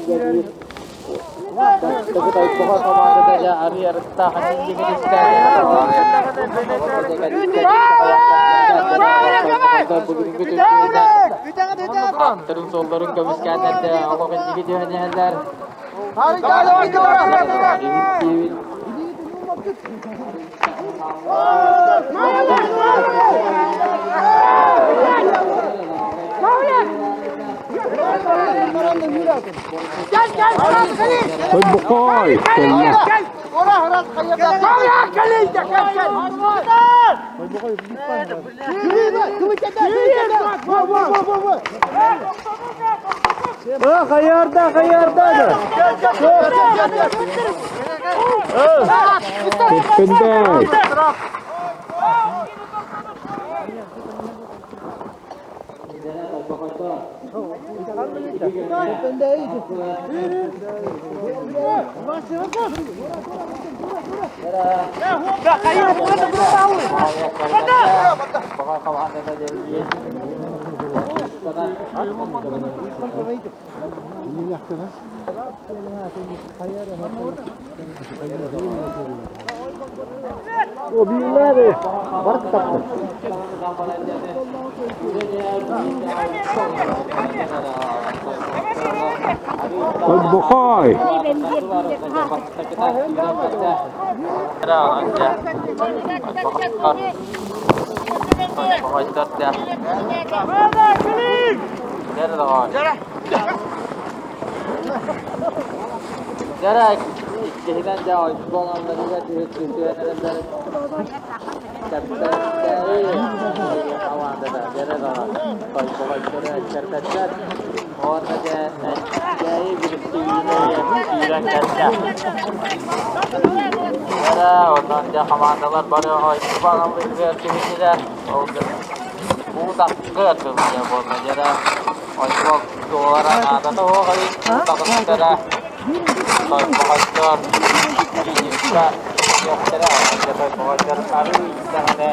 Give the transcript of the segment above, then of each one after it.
биир Бастакы Тойбохой хамаандата дьэ арыы арыттаах Аттарын суолларын көмүскээтэрдэ олох инники түһэн иһэллэр. Тойбохой кэллэ. Хайарда, хайарда да. Кэппэндээй. Обилары бар тапты. Тойбохой. Дьэрэ, иккиһинэн дьэ ойбон аннарыгар түһүт түһэн эрэллэр. Кэпсэттэри хамаандата дьэрэ даҕа тойбохойдору эчэрпэттэр. Уонна дьэ Эдьээйи биликтииһинэ киирэн кэллэ. Дьэрэ, онон дьэ хамаандалар бары ойбон аллыгар түһүннүлэр. Ол уу таккы тыллыа буолла дьэрэ. Ойбон туолара наадата суох эбит, уу таҕыстара. Тойбохойдор финишка диэхтэрэ, онон дьэ тойбохойдор арыый даҕаны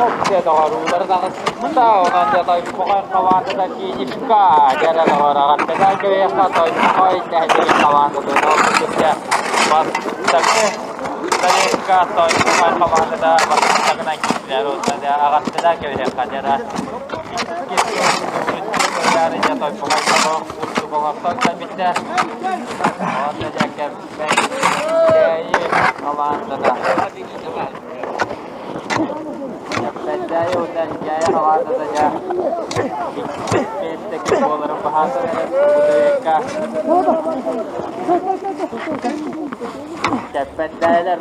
Опсе доҕоруулары таҕыста, онон дьэ Тойбохой хамаандата финишка дьэрэ доҕор аҕартадан кэбиһиэххэ Тойбохой нэһилиэгин хамаандатын ол курдук дьэ бастакы тарелка Тойбохой хамаандата бастакынан киирдилэр уонна дьэ аҕартадан кэбиһиэххэ дьэрэ иккис дьэ Тойбохой курдук оҥостон кэлбиттэр. Уонна дьэ Кэппэндээйи хамаандата. Кэппэндээйи уонна Элгээйи хамаандата дьэ иккис миэстэки буоларын быһаарсан эрэр Бутуекка. Кэппэндээйилэр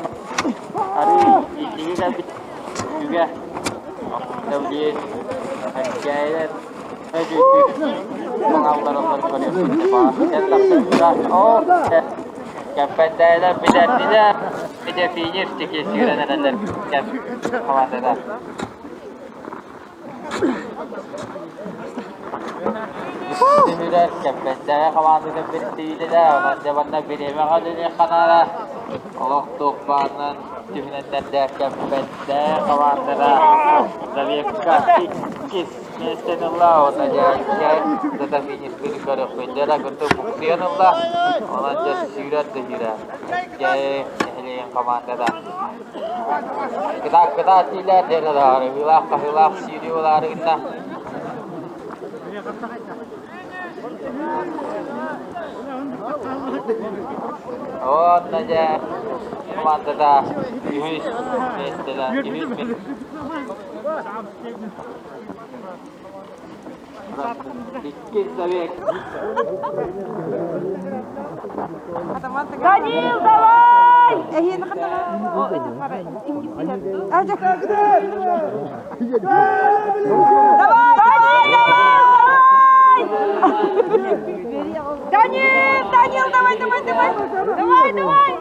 арыы инники кэлбит үгэ Давлет Элгээйилэр Кэппэндээлэр бүтэрдилэр, ити финиш диэки сүүрэн эрэллэр хамаандата. Түмүгэр Кэппэндээйи хамаандатын бириктиилэрэ, онон дьэ манна бириэмэҕэ үлэлиэххэ наада. Олох туох баарынан түһүнэннэрдээх Кэппэндээйи хамаандата Завекка иккис Миэстэни ылла уонна дьэ дьэ финишпин көрүөхпүт. Дьэ курдук буксуйан ылла. Онон дьэ сүүрэр да сүүрэр. Дьэ нэһилиэгин командата. Кытаат кытаат дииллэр дьэ ыһыылаах хаһыылаах сүүрүү буолаары гынна. Уонна дьэ командата үһүс миэстэлэр үһүс Данил, давай! Давай, давай, давай! Данил, Данил, давай, давай, давай! Давай, давай!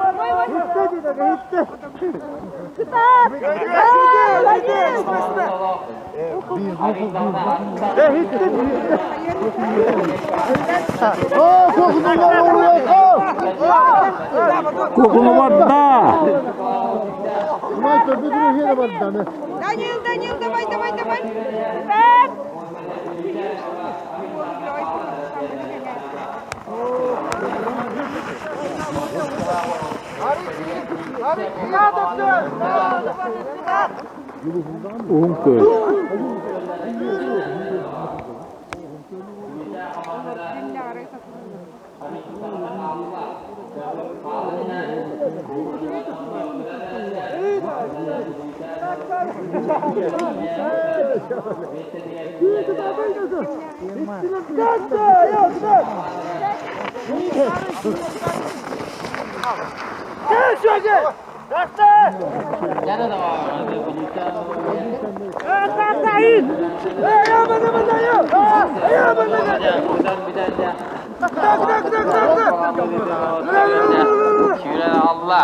Куокуну барда! Данил, Данил, давай, давай, давай! Уһун күөл. Сүүрэн аҕалла.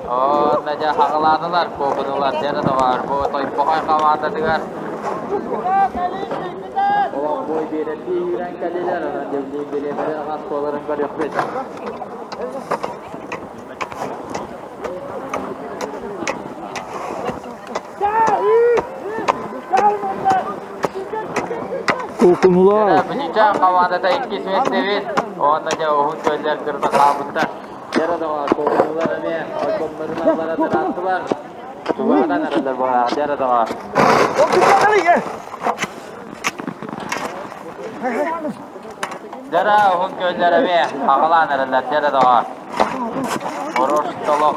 Онно дьэ хаҕылаатылар, куокунулар дьэ да бар. Бу Тойбохой хамаандатыгар олох бой биэрэрдии үүрэн кэллилэр. Онон дьэ билигин бириэмэлэр хас буоларын көрүөхпүт. Куокунулар. Бүлүүчээн хамаандата иккис миэстэбит. Уонна дьэ уһун көллөр кырда хаалбыттар. Дьэ доҕоор, куокунулар эмиэ ойбоннорун аллара тарааттылар. Чугаһатан эрэллэр буолаах. Дьэ доҕоор. Дьара уһун көллөр эмиэ аҕалаан эрэллэр. Дьэ доҕоор. Хорош толох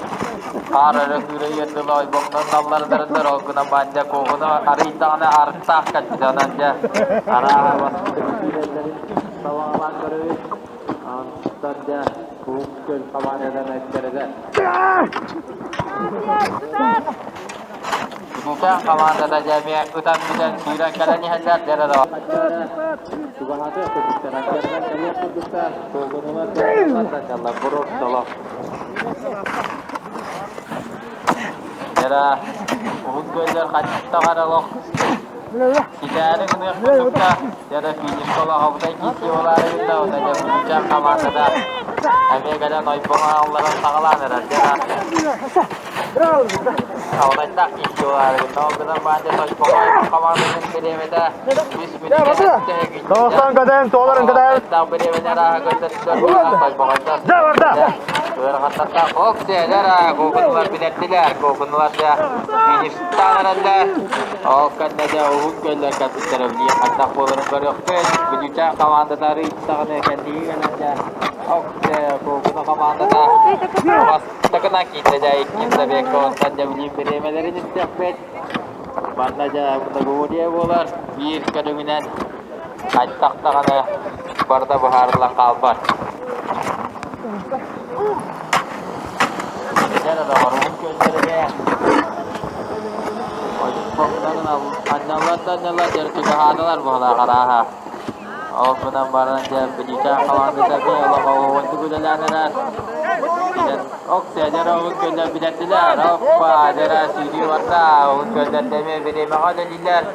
хаар өрө күүрэйиэр дылы ойбоҥнорун аллардарыннар ол гынан баанньа куохуну арыйдаҕына арыттаах кэлбитэ онон дьэ арааһа бастакы киирэллэрин сабаҕалаан көрөбүт онтон дьэ куук көл хамаанынан эттэригэр Бүлүүчээн хамаандата дьэ эмиэ ытан бүтэн сүүрэн кэлэн иһэллэр дьэ эрэ чугаһатыах курдуктар анчарынан кэлиэх курдуктар куокунулар дьаллар бурур солох Дьэ уһун күөллэр хаттаҕар эрэ олох ситээри гыныах курдукта дьэ эрэ финишка олох абытай киирсии буолаары гынна уонна дьэ Бүлүүчээн хамаандата эмиэ кэлэн ойбоҥо алларан саҕалаан эрэр дьэ Абытайдаах киирсии буолаары гынна ол гынан баанньа Тойбоҕо хамаандатын бириэмэтэ үс мүнүүтэ Тоҕустан көтөн, туоларын көтөн. Дьэ, барда! Ыарахаттардаах ок-сиэлэр куукунулар бүтэрдилэр, куукунулар да фиништаан эрэллэр. Ол кэннэ дьэ уһун көллөр кэлбиттэрэ билиэн хайдах буоларын көрүөхпүт. Бүлүүчээн хамаандата арыйдаҕына кэнники кэлэн дьэ ок-сиэ куукуну хамаандата бастакынан киирдэ дьэ иккис забегка онтон дьэ билиэн бириэмэлэрин истиэхпит. Манна дьэ многоборье буолар, биир көрүҥүнэн хайдах даҕаны барыта быһаарыллан хаалбат. Дьэ доҕоругун көллөрүгэ ойбохторун анньаллар да анньаллар дьэ чугаһаатылар буолар арааһа. Ол гынан баран дьэ Бүлүүчээн хамаандата эмиэ олох оһуохайдык үлэлээн эрэр. Ок дьэ уһун көллөр бүтэрдилэр. Оппа дьэ сүүрүү барда. Уһун көллөрдө эмиэ бириэмэҕэ үлэлииллэр.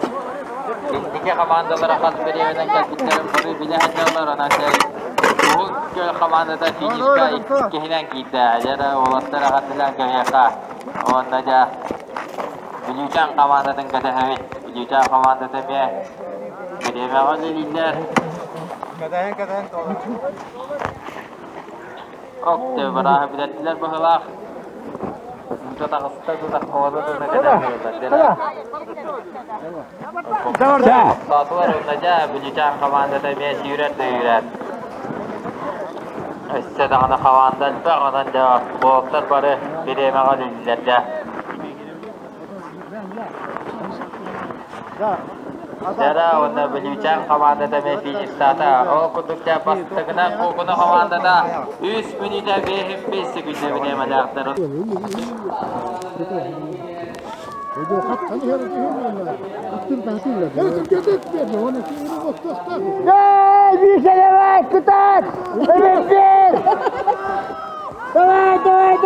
Инники хамаандалара хас бириэмэнэн кэлбиттэрин бары билэ сылдьаллар. Онон дьэ Уһун Күөл хамаандата финишка иккиһинэн киирдэ. Дьэ уолаттар эҕэрдэлээн кэбиһиэххэ. Уонна дьэ Бүлүүчээн хамаандатын кэтэһэбит. Бүлүүчээн хамаандата эмиэ бириэмэҕэ үлэлииллэр. Кэтэһэн, кэтэһэн Ок, бырааһы бүтэрдилэр быһыылаах. Уута таҕыста тутах оҕото тута кэтэн тураллар. Тохтоотулар уонна дьэ Бүлүүчээн хамаандата эмиэ сүүрэр да үүрэр. Өссө даҕаны хамаанда элбэх, онон дьэ уолаттар бары бириэмэҕэ үлэлииллэр дьэ. Дьара уонна Бүлүүчээн хамаандата эмиэ фиништаата. Ол курдук дьэ бастакынан Куокуну хамаандата үс мүнүүтэ биэһин биэс секүндэ бириэмэлээхтэр.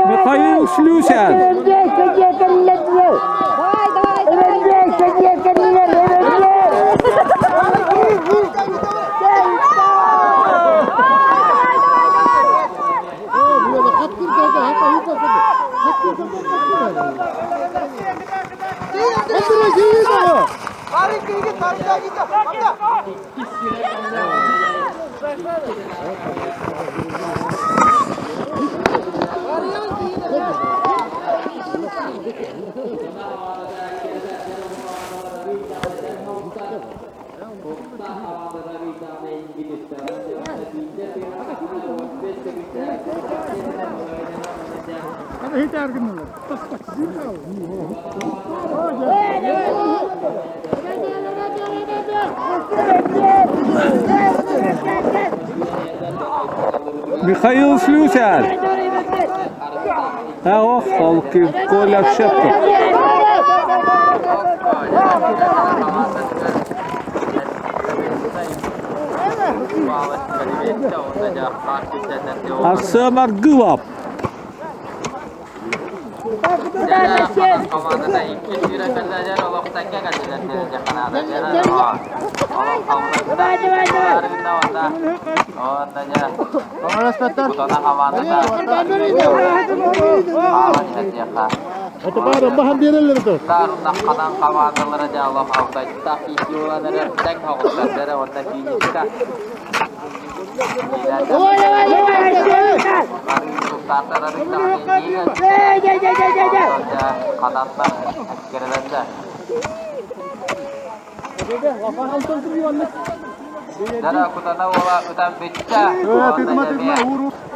Михаил Слюсарь. Михаил Слюсарь. Ох, Коля Шепков. Арсен Аргылов.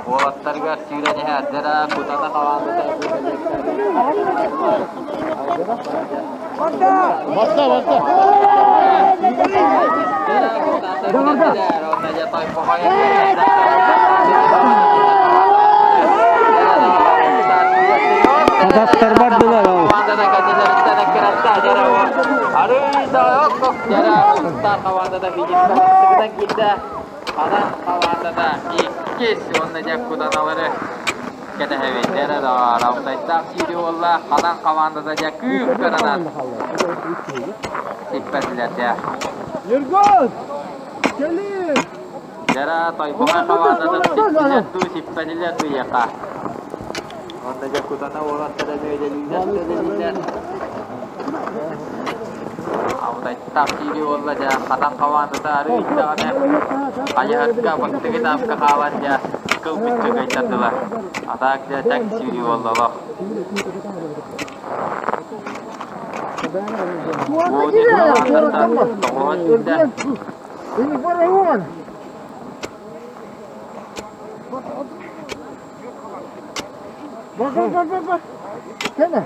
Уолаттарыгар сүүрэн иһэр дьара кутана хамаандата Адаттар бардылар ол. Ньургун! Кэлин! Дьара тойбоҕой хамаандата сиппилэр дуу, сиппэтилэр дуу диэххэ. Уонна дьэ кутана уолаттара үөдэлиилэр үөдэлиилэр. Абытайтаах киирии буолла дьэ хатан хамаандата арыы даҕаны хайыһарга бастакы этапка хаалан дьэ кыл мүччү кыайтардылар. Атаак дьэ тэҥ сүүрүү буолла олох. Буодин хамаандаттан тоҕуһун сүүрдэ. Бар, бар, бар, бар, бар. Кene.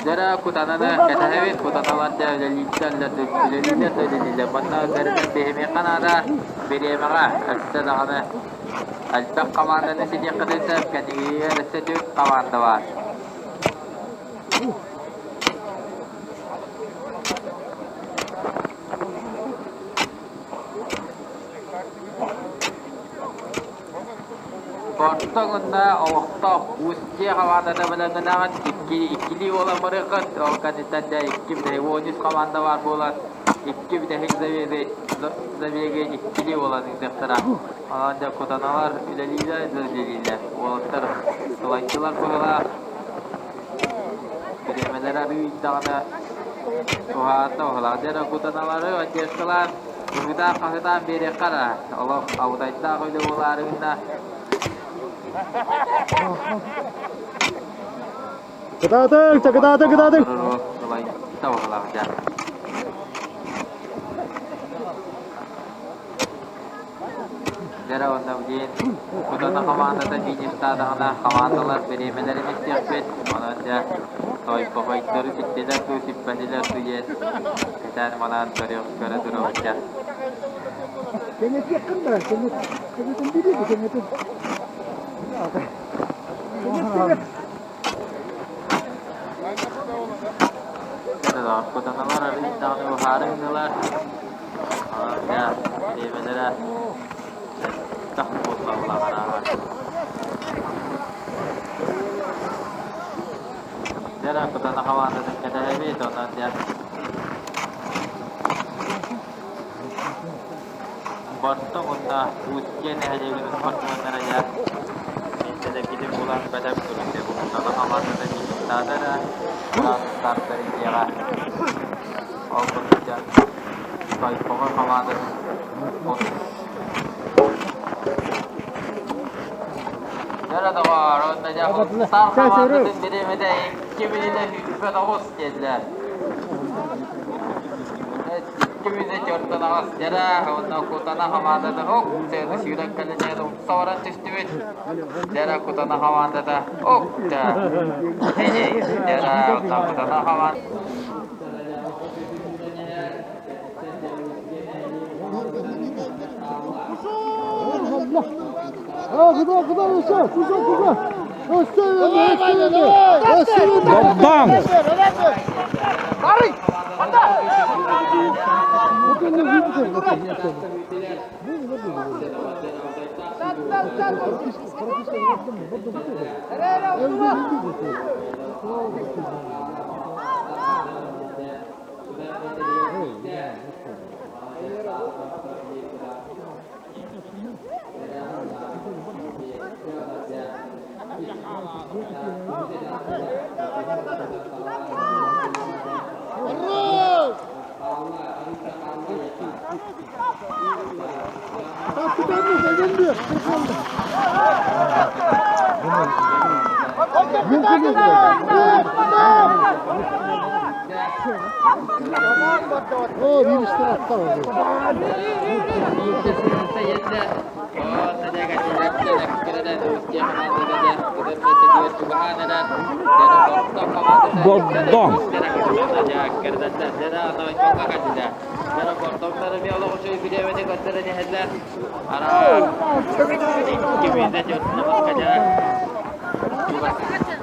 Дьэрэ кутананы кэтэһэбит, кутаналар дьэ үлэлииллэр үлэлииллэр да үлэлииллэр. Манна бэринэн биһимиэххэ наада бириэмэҕэ өссө даҕаны элбэх хамаанданы ситиэххитин сөп, кэннигигэр өссө түөрт хамаанда баар. Бортоҥунна олохтоох Устье хамаандата бэлэмнэнэҕит, икки иккилии буолан барыаххыт, ол кэнниттэн дьэ икки бүтэһик 13 хамаанда баар буолан, икки бүтэһик забеги забеги иккилии буолан ыытыахтара. Онон дьэ кутаналар үлэлиилэр да үлэлииллэр. Уолаттар сылайдылар быһыылаах. Бириэмэлэр арыйдаҕына уһаата уһалаах. Дьэ эрэ кутаналары поддержкалаан Ыһыытаан-хаһыытаан биэриэххэ эрэ, олох абытайдаах үлэ буолаары гынна. Кытаатыҥ, кытаатыҥ, кытаатыҥ! Дьэрэ уонна диэн Кутана хамаандата фиништаатаҕына хамаандалар бириэмэлэрин истиэхпит. Онон дьэ тойбохойдору ситтилэр дуу, сиппэтилэр дуу диэн кэтээн манаан көрүөх көрө туруохча. Кэҥэтиэххин да, кэҥэт, кэҥэтин билиэти, кэҥэтин. Кэҥэт, кэҥэт. Кутаналар арыый даҕаны уһаары гыннылар. Онон дьэ бириэмэлэрэ элбэх буоллаллар. Дьэ кутана хамаандатын кэтэһэбит, онон дьэ Бортоҥ уонна Устье нэһилиэгин спортсменнара дьэ миэстэлэргитин булан бэлэм турун деп Кутана хамаандата фиништаата эрэ сразу старт бэриллиэҕэ. Ол курдук дьэ Тойбохой хамаандатын Дьэ доҕоор, уонна дьэ Сунтаар хамаандатын бириэмэтэ 2 мүнүүтэ 29 диэтилэр. Иккимиде чортонаҕас дьара уонна кутана хамаандата ок сыаны сүүрэн кэлэн умса баран түстүбүт. Дьара кутана хамаандата ок да дьара уонна кутана хамаан Богдан! Богдан!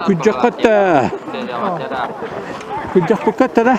Күдьэххэтэ! Күдьэхпиккэтэ да?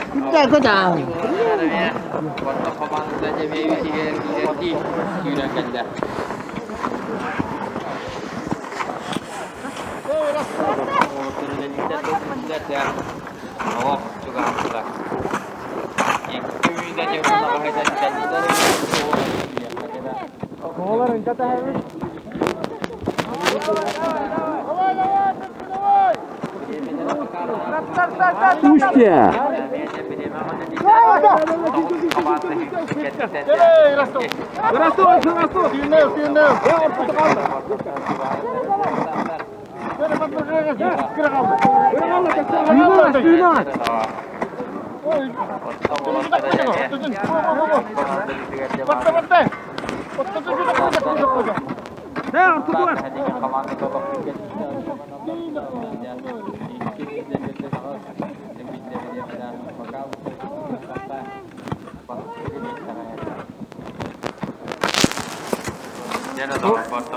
Устья!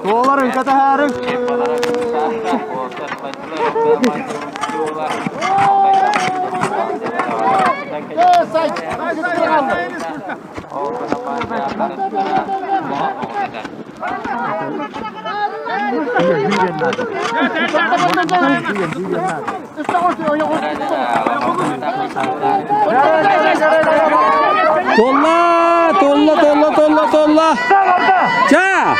Туоларын катаһаарыҥ. Толла! Толла, толла, толла, толла! Ча!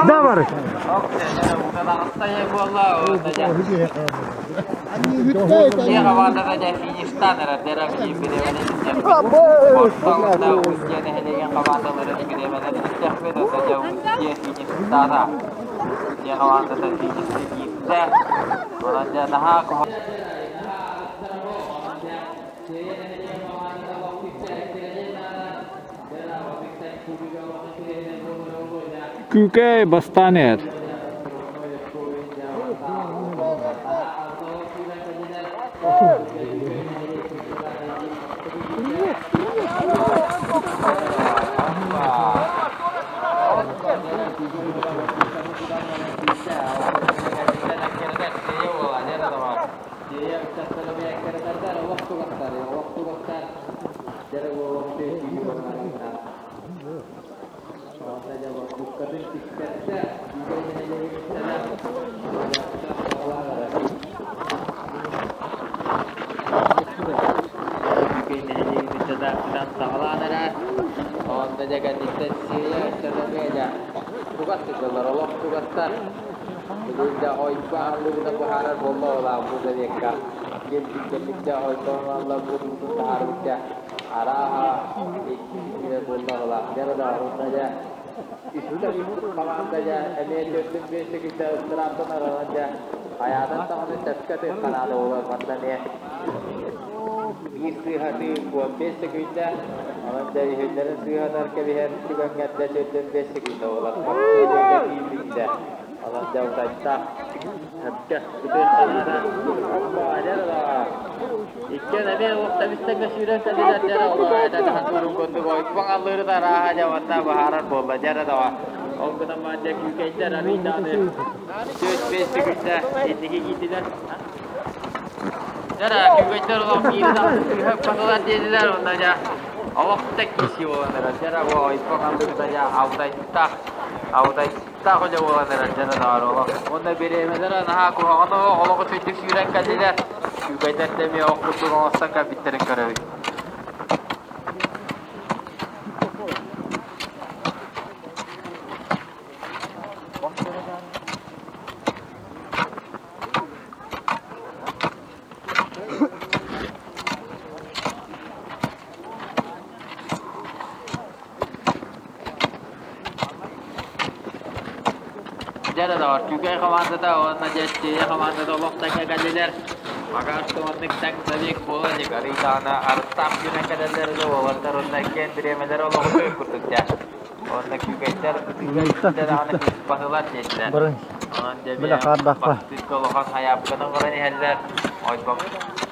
Да бар. Күүкэй бастаан иһэр.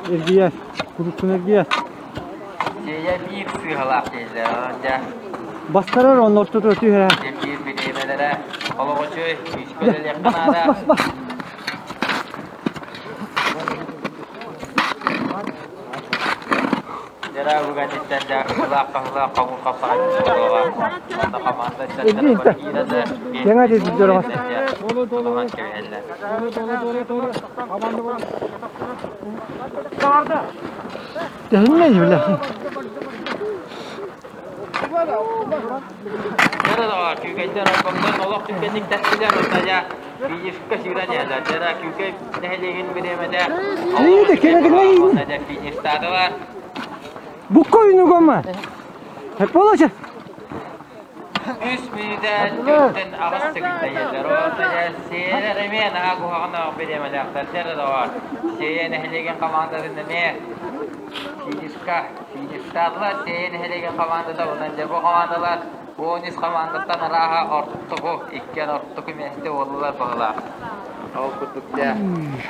Эргийэр, куруккун эргийэр. Бастарар онно ортотугар түһэр. Бас, бас, бас, бас. Кэҥэ диэки дьороҕос. Тэһиннэ бile. Ииде кенедигне Букка ойнугама. Hep olacak. Үс мүнүүтэ 48 секүндэйэллэр. Сиэлэр эмиэ наһаа куһаҕан бириэмэлээхтэр. Дьэ доҕор. Сиэйэ нэһилиэгин хамаандатын эмиэ финишка фиништаатылар. Сиэйэ нэһилиэгин хамаандата онон дьэ бу хамаандалар 13 хамаандаттан арааһа ортоку иккиэн ортоку миэстэ буоллулар баһылаах. Ол курдук дьэ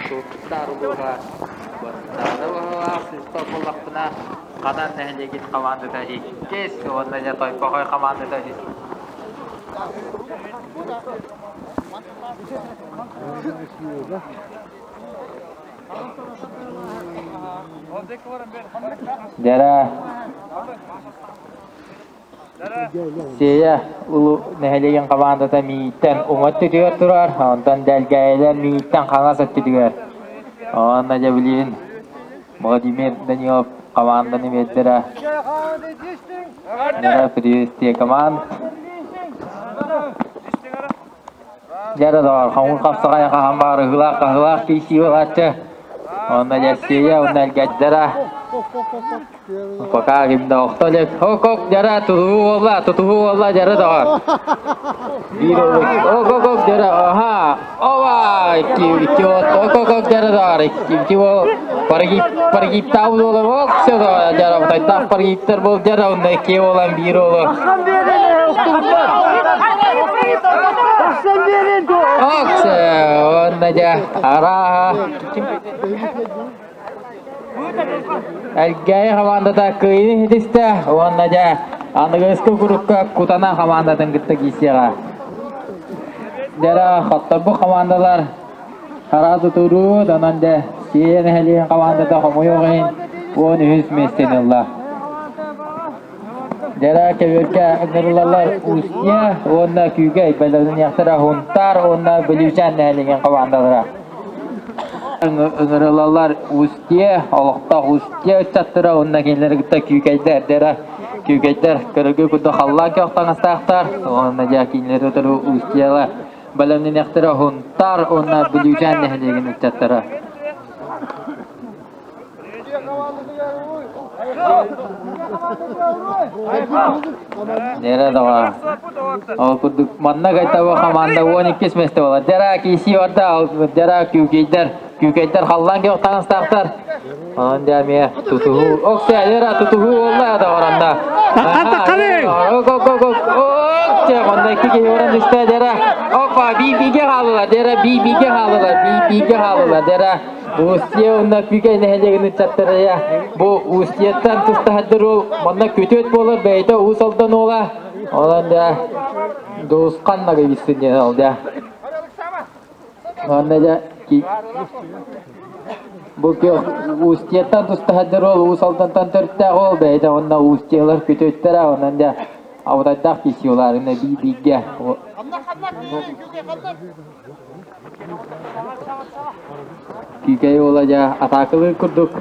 Сунтаар улууһа бастаата баһылаах сыыспа буоллахпына Хадан нэһилиэгин хамаандата иккис уонна дьэ Тойбохой хамаандата үһүс. Дьэрэ Сиэйэ улуу нэһилиэгин хамаандата мииттэн уҥа өттүтүгэр турар, онтон Дэлгээйилэр мииттэн хаҥас өттүтүгэр. Уонна дьэ билигин Владимир Данилов. Команданы биэрдэрэ. Дьара приветствие команд. Дьара доҕор, хомуур хапсаҕай хаһан баар ыһыылаах хаһыылаах киирсии буолааччы. Онно Дьэссиэйэ уонна Элгэддэрэ. Пока ким да охто илик. Ок-ок, дьара, тутуһуу буолла, тутуһуу буолла, дьара доҕор. Биир олук. Ок-ок-ок, дьара, аха. Ова, икки, икки вот. Ок-ок-ок, дьара доҕор, икки, икки бол. Паргип, паргиптаабыт буолар. Ок, все доҕор, дьара, бутайтаах паргиптар бол, дьара, онно икки буолан биир олу. Ок, онно дьэ, арааһа. Элгээйи хамаандата кыайыыны ситистэ уонна дьэ аныгыскы курукка Кутана хамаандатын кытта киирсиэҕэ. Дьэ хотторбут хамаандалар хара тутуруу, онон дьэ Сиэйэ нэһилиэгин хамаандата хомойуох иһин 13 миэстэни ылла. Дьэрэ көбүөргэ ыҥырыллаллар Устье уонна Күүкэй бэлэмнэниэхтэрэ Хунтаар уонна Бүлүүчээн нэһилиэгин хамаандалара. Ыҥырыллаллар Устье, олохтоох Устье ыччаттара уонна кинилэри кытта Күүкэйдэр дьэрэ Күүкэйдэр көрөргө курдук халлаан күөх таҥастаахтар уонна дьэ кинилэри утары Устьелар бэлэмнэниэхтэрэ Хунтаар уонна Бүлүүчээн нэһилиэгин ыччаттара. Нера доҕор. Ол курдук манна кайтаба хамаанда 12 миэстэ буолар. Дьара киисии барда, дьара күүкэйдэр, күүкэйдэр халлаан күөх таҥастаахтар. Онон дьэ эмиэ тутуһуу. Оксе, дьара тутуһуу буолла доҕор онно. Ок, ок, ок, ок, ок, дьэ, онно икки киһи баран түстэ, дьара. Опа, би-бигэ хааллылар, дьара, би-бигэ хааллылар, би-бигэ хааллылар, дьара. Устье уонна Күүкэй нэһилиэгин ыччаттара бу Устьеттан тустаһардыр уол манна күтүөт буолар бэйэтэ Уус Алдан уола. Онон дьэ Дулусхан Нагайбисын диэн ол дьэ. Онно дьэ бу Устьеттан тустаһардыр уол Уус Алдантан төрүттээх уол бэйэтэ уонна Устьелар күтүөттэрэ онон дьэ абытайдаах киһи бии-бииргэ Күүкэй уола дьэ атаакылыыр курдук.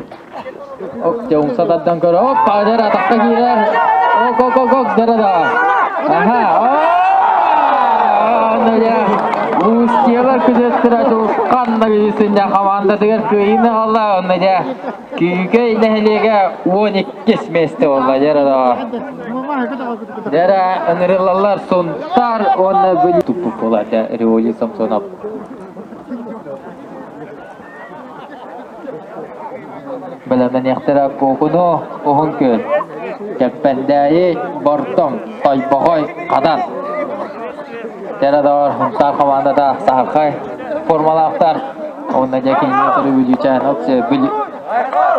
Ок, дьэ умса тардан көрө. Оп, дьэ атахха киирэр. Ок, ок, ок, ок, дьэ да. Аха, о, дьэ. Устьела күзөттөрө Дьулусхан Нагайысынньа хамаандатыгар кыайыыны аҕалла. Онно дьэ Күүкэй нэһилиэгэ 12 миэстэ буолла. Дьэ да. Дьэ ыҥырыллаллар Сунтаар уонна Бүлүү туппут буолар дьэ Риволи Самсонов. Бэлэмнэниэхтэрэ Куокуну, Уһун Күөл, Кэппэндээйи, Бордоҥ, Тойбохой, Хадан. Терадор Сунтаар хамаандата саһархай формалаахтар. Уонна дьэ кинини көрө Бүлүүчээн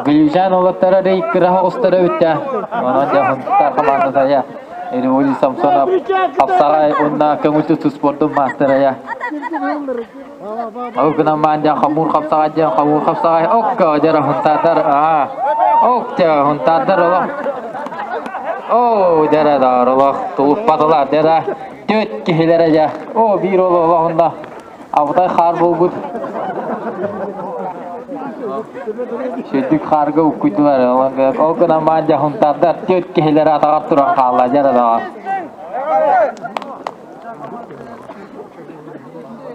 Бүлүүчээн уолаттара рей кыраһа оҕустара бүттэ. Онон дьэ Сунтаар хамаандата я Риволи Самсонов хапсаҕай уонна көҥүл тустуу спордун маастара я. Ол гынан баан дьэ хомуур хапсаҕай диэн хомуур хапсаҕай окко дьэ Сунтаардар аа ок дьэ Сунтаардар олох оо дьэ да олох тулуппатылар дьэ да түөрт киһилэрэ дьэ оо биир уол олоҕунда Абытай хаар буолбут. Сүрдүк хаарга уккуйдулар. Ол гынан баан дьэ хунтаардар түөрт киһилэрэ атаҕар туран хаалла дьэ даҕа.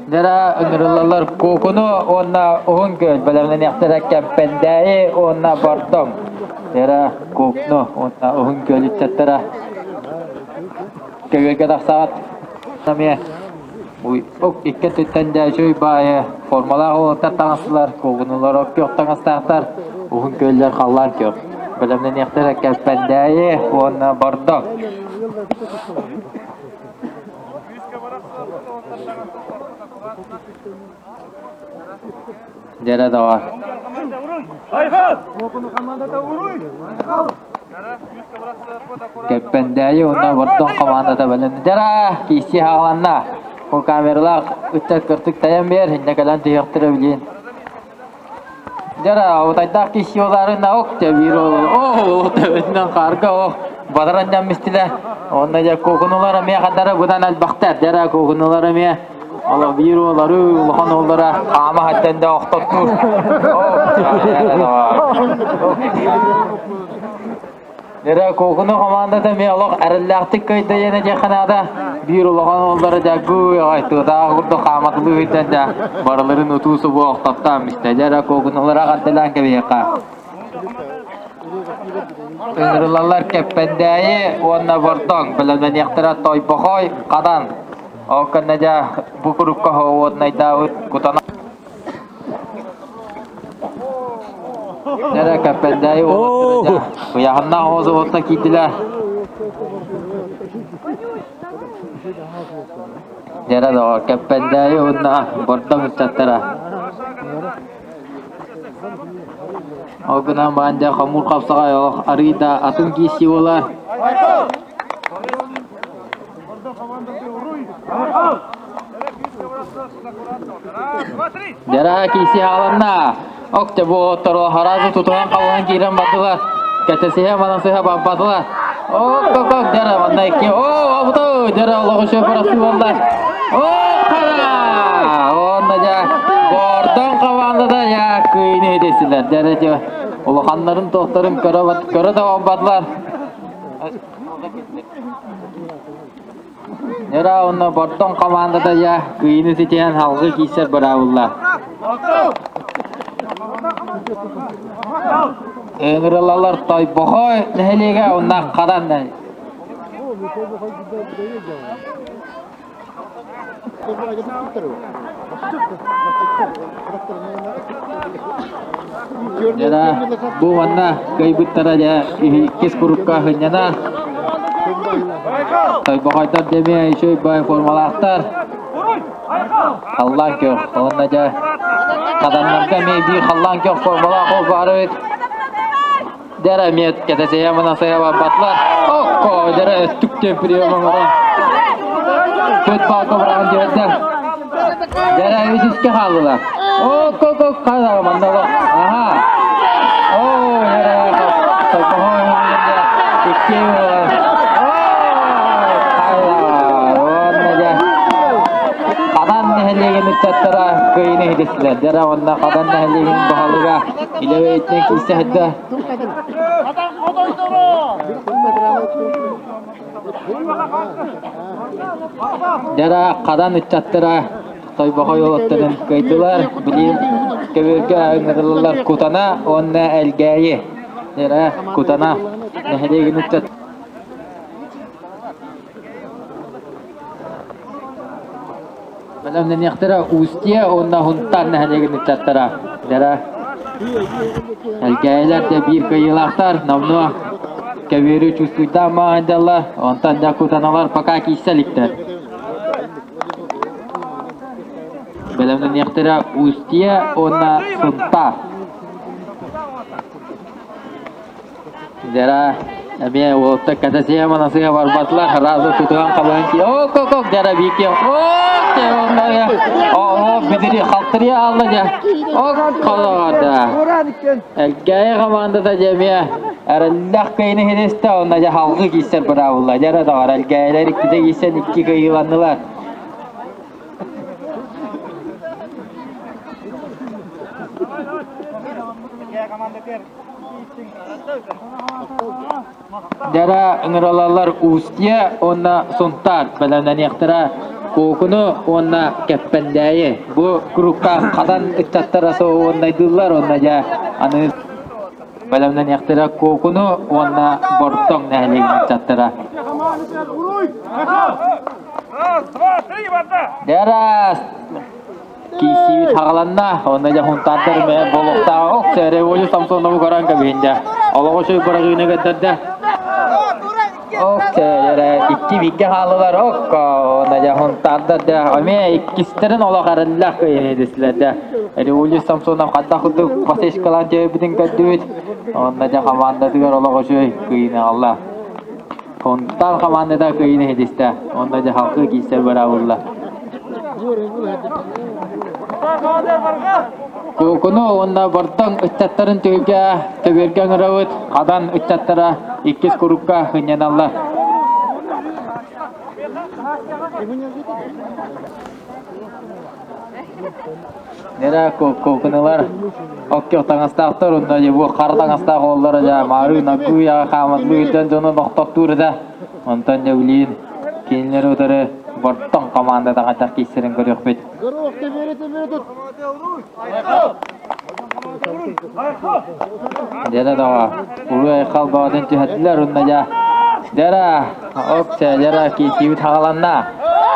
Дьара ыҥырыллаллар Куокуну уонна Уһун Күөл бэлэмнэниэхтэрэ Кэмпэндээйи уонна Бордоҥ. Дьара Куокуну уонна Уһун Күөл ыччаттара көбүөргэ тахсаҕыт. Эмиэ Икки өттүттэн дьэ үчүгэй баайы формалаах уолаттар таҥастылар, куугунулар күөх таҥастаахтар, уһун күөллэр халлаан күөх. Бэлэмнэниэхтэрэ Кэппэндээйи уонна Бордоҥ. Дьэрэ доҕор. Кэппэндээйи уонна Бордоҥ хамаандата бэлэмнэ. Дьара, киирсии хааланна. Бу камералаах ыччат кыртык тайан биэр, иннэ кэлэн түһүөхтэрэ билиин. Дьара, утайдаах киирсии олаарына ок дьэ биир ол төбөтүнэн хаарга ох бадаран дьаммистилэ. Онно дьэ куокунулар эмиэ хадара быдан элбэхтэр. Дьара куокунулар эмиэ Ала биир уолары улахан уоллара хаама хаттан да охтоттуур. Дьэ, Куокуну хамаандата эмиэ олох эрэллээхтик кыайда диэн этиэххэ наада. Биир улахан уоллара дьаггыы аҕай тыатааҕы курдук хааматылыы сылдьан дьэ барыларын утуу-субуу охтоттоон истэ. Дьэ эрэ Куокунулара эҕэрдэлээн кэбиһиэххэ. Ыҥырылаллар Кэппэндээйи уонна Бордоҥ бэлэмнэниэхтэрэ Тойбохой, Хадан. Ол кэннэ дьэ бу курукка уотунайдаабыт Кутана Дьэ Кэппэндээйи уолаттара дьэ ыйааһыннаах оҕо заводка киирдилэр. Дьэ доҕор Кэппэндээйи уонна Бордоҥ ыччаттара. Ол гынан баран дьэ хомуур хапсаҕай олох арыый да атын киирсии буолар. Дьара киирсии хааланна. Ок, бу оттору харазы тутуһан халлан киирэн бардылар. Кэтэсиһэ манасыһа барбатылар. Ок, ок, ок, дьара манна икки. О, обуту, дьара олоҕу шөп барасы буолла. О, хара! Онна дьэ, бордон командада я кыйны десилер. Дьара дьэ, улаханнарын тохторун көрө көрө да барбатылар. Нера онно Бордоҥ командата я кыйыны ситиһэн халгы киирсэр быраабылла. Ыҥырылалар Тойбохой нэһилиэгэ уонна Хадан Дьэ бу манна кыайбыттара дьэ иккис курукка сынньана Тойбохойдор дэмиэ үчүгэй бай формалаахтар. Халлаан көх уонна дьэ хаданнарга эмиэ биир халлаан көх формалаах ол баар эбит. Дьэ эмиэ кэтэсэйэ манасайа барбатылар. Окко дьэ өттүк диэн прием оҥорон көт баалга быраҕан түһэрдэ. Дьэ үсүскэ хааллылар. Окко ок хара манна аха. Оо дьэ икки Хадан нэһилиэгин ыччаттара кыайыыны иһитистилэр. Дьэ уонна Хадан нэһилиэгин баһылыга Илэбэйтинэн киирсэ сылдьа. Дьара Хадан ыччаттара Тойбохой уолаттарын кыайдылар. Билим көбүөргэ ыҥырыллар Кутана уонна Элгээйи. Дьара Кутана нэһилиэгин ыччат Бэлэмнэниэхтэрэ Устье уонна Хунтан нэһилиэгин ыччаттара. Дьара Элгээйилэр да биир кыайыылаахтар номнуо көбүөрү чувствуйдаан маҕандаллар, онтон да кутаналар пока киирсэ иликтэр. Бэлэмнэниэхтэрэ Устье уонна Сунтаар. Дьара эмиэ уолаттар кэтэсиһэ манасыһа барбатылар, сразу тутуһан хабыһан ки ок ок ок дьара биики ок о бидири халтырыйа алла дьэ ок холода Элгээйи командата дьэ эмиэ эрэллэх кыйыны хинистэ онно дьэ халгы киирсэр быраабылла дьара доҕор Элгээйилэр иккитэ киирсэн икки кыайыыланнылар. Дьара ыҥыралалар Устье уонна Сунтаар бэлэмнэниэхтэрэ Куокуну уонна Кэппэндээйи. Бу курукка Хадан ыччаттара уоннайдыыллар уонна дьэ аны бэлэмнэниэхтэрэ Куокуну уонна Бордоҥ нэһилиэгин ыччаттара. Дьара Киирсиибит хаҕаланна, онно дьэ хунтаардар эмэ буолуохтаах. Ох, Револю Самсонову көрөн кэбиһин дьэ. Олоҕу үчүгэй бырагыына көрдөрдө. Ох, эрэ икки бииргэ хааллылар. Ок, онно дьэ хунтаардар дьэ эмиэ иккистэрин олох эрэллээх кыайыһыдыслар дьэ. Револю Самсонов хайдах курдук посечкалаан дьэбитин көрдүбүт. Онно дьэ хамаандатыгар олох үчүгэй кыайыыны аҕалла. Хунтаар хамаандата кыайыыны иһитистэ. Онно дьэ халкы киирсэр быраабылла. Куокуну уонна Бордоҥ ыччаттарын түһүлгэ көбүөргэ ыҥырабыт. Хадан ыччаттара иккис курукка сынньаналлар. Нера кокуналар оккё таҥастаахтар онно дьэ бу хара таҥастаах уоллара дьэ маары наггуйаҕа хааматлыырдан дьону нохтохтуур да онтон дьэ билиин кинилэри утары Бортон командата хайдах киирсэрин көрүөхпүт. Дьэ да Улуу Айхал баҕатын түһэрдилэр уонна дьэ Дьэ оксэ дьэ киирсиибит хааланна.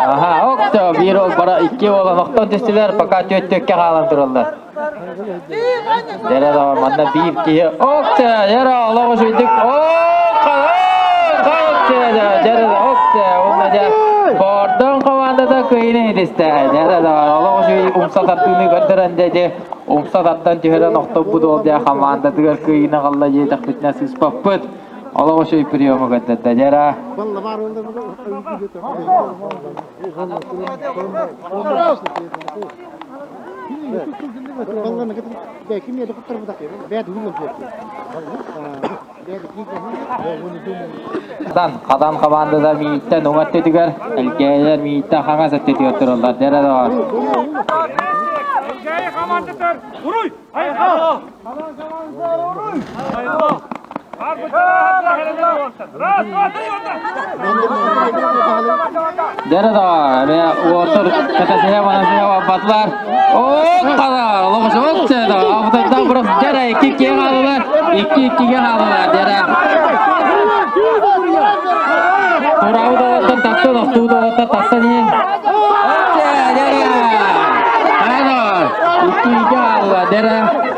Аха оксэ биир ол бара икки уолан охтон түстүлэр пока түөрт-түөркэ хаалан тураллар. Дьэ да манна биир киһи оксэ дьэ олох үчүгдүк оксэ дьэ оксэ уонна дьэ Бордоҥ командата кыайыыны ситистэ. Дьэ да олох үчүгэй умса тардыыны көрдөрөн дьэ дьэ умса тардан түһэрэн охтобут ол дьэ хамаандатыгар кыайыыны аҕалла диэтэхпитинэ сыыспаппыт. Олох үчүгэй приему көрдөрдө дьэ эрэ. Хадан, Хадан хамаандата мииттэн уҥа өттүтүгэр, Элгээйилэр мииттэн хаҥас өттүтүгэр тураллар. Дьэ эрэ доҕор. Элгээйи хамаандатар Уруй! Айхал! Раз, два, три, Дьэ эрэ доҕор, эмиэ уотур кэтэсиһэ манасыһа барбатылар. Отталар, олоҕу Абытайдан бырах дьэ икки иккигэ хааллылар, икки иккигэ хааллылар дьэ Тураабыт оҕоттон тахсан, охтубут оҕоттон тахсан иһин. Икки иккигэ хааллылар дьэ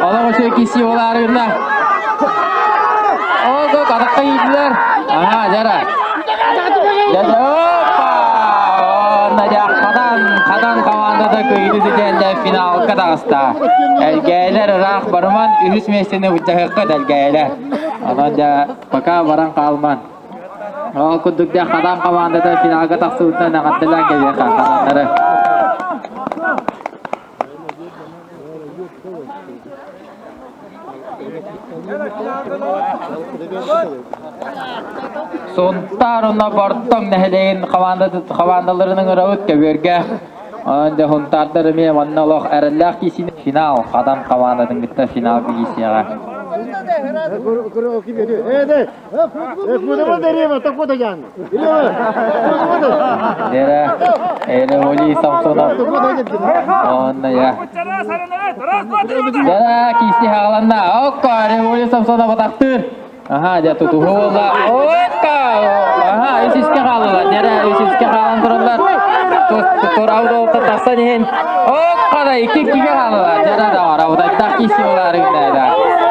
олох үчүгэй киси олаарыгына. Ого, атахха иитилэр. Аха, дьэ Дьэ, Хадан, Хадан командата кыайыыны ситиһэннэ финалга таҕыста. Элгээйилэр ыраах барыман, үһүс миэстэни былдьаһыаххыт Элгээйилэр. Онон дьэ, пока баран хаалман. Ол курдук дьэ Хадан командата финалга тахсыбытынан эҕэрдэлээн кэлиэххэ Хаданнары. Сунтаар уонна Бортоҥ нэһилиэгин хамаандаларын ыҥырабыт көбүөргэ. Онон дьэ Сунтаардар эмиэ манна олох эрэллээх киирсиини финал Хадан хамаандатын кытта финал киирсиэҕэ. Лера, Эреволи Самсонов. Онно я. Лера кисти хааланна. Окко, Эреволи Самсонов атахтыыр. Аха, дьэ тутуһу буолла. Окко! Аха, үс иске хааллылар. Лера үс иске хаалан тураллар. Тураудолта тахсан иһин. Окко да икки иккиге хааллылар. Лера да араудайдах кисти болар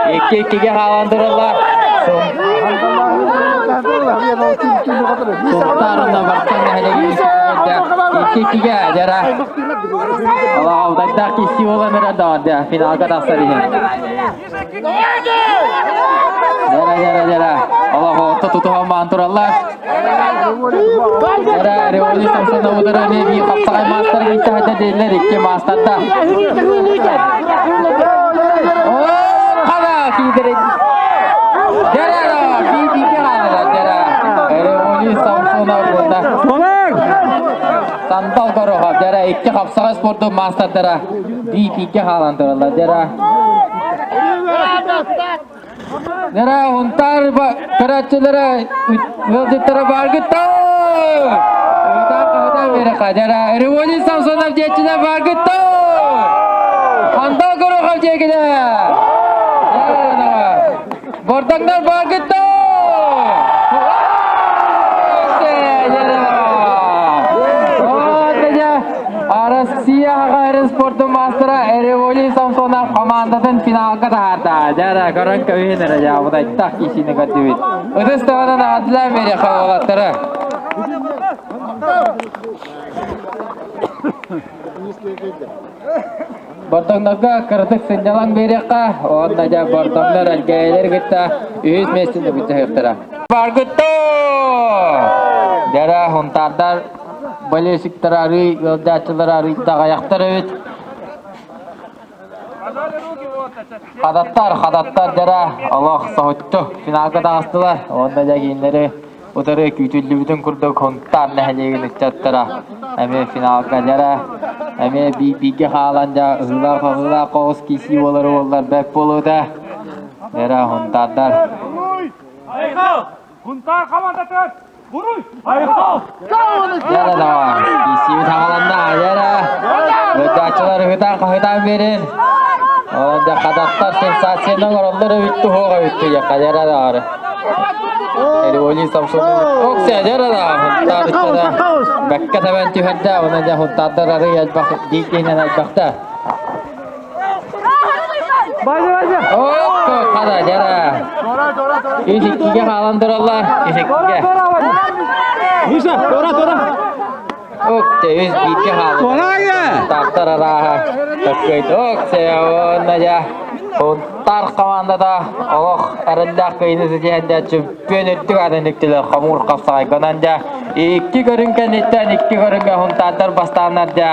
Икки иккиге хаалан тураллар. Сунтаарына барсан нэһилиэгин икки иккиге дьара Алаҕалдайдаах киси буолан эрэ да финалга тахсар иһин. Дьара дьара дьара олох тутуһан баан тураллар. Дьара Револи Самсоновудара эмиэ биир хапсаҕай маастар киирсэ дииллэр икки маастарда. Хана киидэрин Дьара биир хаалла дьара Револи Самсонов уонна Сандал Горохов дьара икки хапсаҕай спордун маастардара биир хаалан тураллар дьара Дьара Унтаар көрөөччүлэрэ ыалдьыттара бааргыт Дьара Револи Самсонов диэччилэр бааргыт Сандал Горохов диэкилэр Бордоҥнор бааргыт Россия аҕа спортун маастара Револи Самсонов командатын финалга таһаарда. Дьэ, көрөн көбүһүн эрэ дьэ, абытайдах киисини көрдүбүт. Ытыс таҕынан аҕадылар Америка уолаттары. Бордоҥнорго кыратык сынньалаҥ биэриэххэ, уонна дьэ бордоҥнор элгээйилэр кытта үһүс миэстэни былдьаһыахтара. Баргытто! Дьэрэ, хунтаардар болельщиктар арыый ыалдьааччылар арыый даҕайахтар эбит. Хадаттар, хадаттар дьэрэ, олох соһуччу финалга таҕыстылар. Уонна дьэ кинилэри утары күүтүллүбүтүн курдук Һунтаар нэһилиэгин ыччаттара эмиэ финалга дьара эмиэ бииргэ хаалан дьэ ыһыылаах-хаһыылаах оҕус киирсии буолар уоллар бэрт буолуота. Дьара Һунтаардар. Айхал! Һунтаар хамаандатыгар буруй! Айхал! Дьара давай. Киирсиибит хааланна. Дьара. Ыытааччылар ыһытаан-хаһытаан биэрин. Ол дьэ хадаттар сенсацияны оҥороллор эбит туһуох эбит дьэ дьара даҕары. Эриволи Самсонович Окся дьара да Һунтаар бэккэ тэбэн түһэрдэ онон дьэ Һунтаардар арый элбэх дииккиинэн элбэхтэ. Окко хада дьара. Үс иккигэ хаалан тураллар. Үс иккигэ. Миша, тора, тора. Окте үс бииргэ хаалла. Һунтаартар арааһа таккыйд. Окте уонна дьэ Һунтаар командата олох эрэллээх кыайыыны ситиһэн дьэ чөмпүйүөн үрдүк аатын үктүлэр хомуур хапсаҕайганан дьэ икки көрүҥ кэнниттэн икки көрүҥҥэ Һунтаардар бастааннар дьэ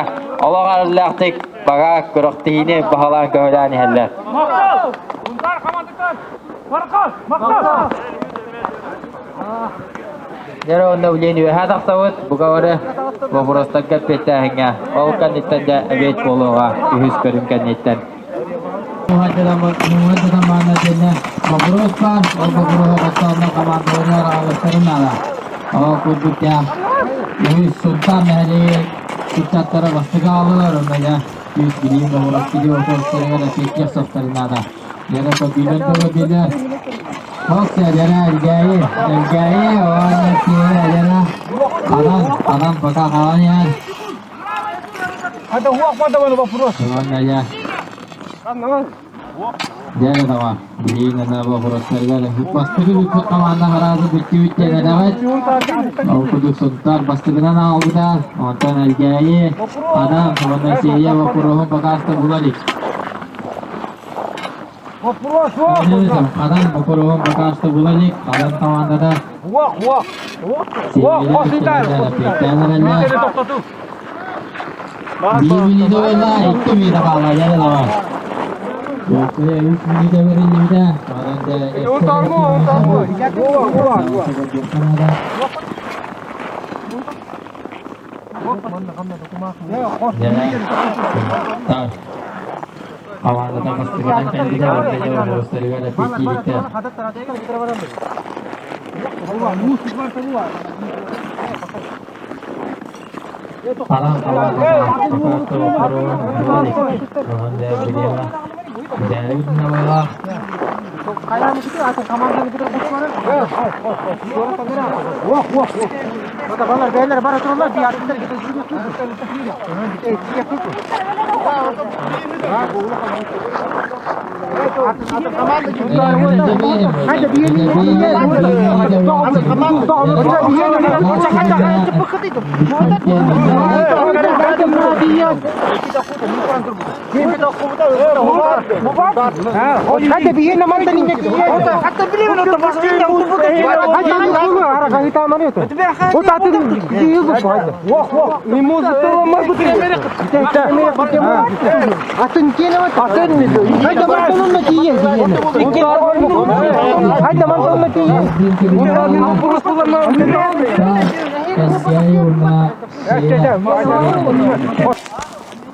олох эрэллээхтик баҕа күрэхтэһиини баһылаан көһүлээн иһэллэр. Махтал! Һунтаар командатыгар Бархал! Махтал! Дьэ уонна билигин үөһээ тахсабыт, бука бары боппуруостарга эппиэттээһиҥҥэ. Ол кэнниттэн дьэ эбиэт буолуоҕа үһүс көрүҥ кэнниттэн. Боппуруос баар, ол боппуруоһу бастаанна командаларыгар аҕалыахтарын наада. Ол курдук дьэ үһүс Сунтаар нэһилиэгэр ыччаттара бастакы аҕаллылар, онно дьэ үс билиин боппуруос киһи боппуруостарыгар эппиэттиэх сохторун наада. Дьэ көрдүүлэр көрдүүлэр. Хокка дьара Элгээйи, Элгээйи уонна Сиэрэ дьара Ханан, ханан пока хаалан иһэр. Это уох подаван вопрос. Уонна дьэ Дьэ давай. Билигин ана вопростарыгар бастакы бүппүт команда хараазы бүттүбүт диэн эрэҕит. Ол курдук Сунтаар бастакынан аҕалбыта. Онтон Элгээйи, Ханан уонна Сиэйэ вопроһун пока что була илик. Вопрос уох. Ханан боппуруоһун пока что була илик. Ханан командата Уох, уох. Уох, хосуйдар. Сиэйэлэр Тоқтату. Биир мүнүүтэ буолла, икки мүнүүтэ хаалла, дьэ давай. Үс мүнүүтэ бэриллибитэ. Онон дьэ Унтарму, унтарму. Уох, уох, уох. Так. Командата бастыгынан кэлбитэ, уонна дьэ боппуруостарыгар эппиэттиирдэ. Анан командата пока что боппуруоһун була илик. Онон дьэ бириэмэ бүтээри гынна быһыылаах.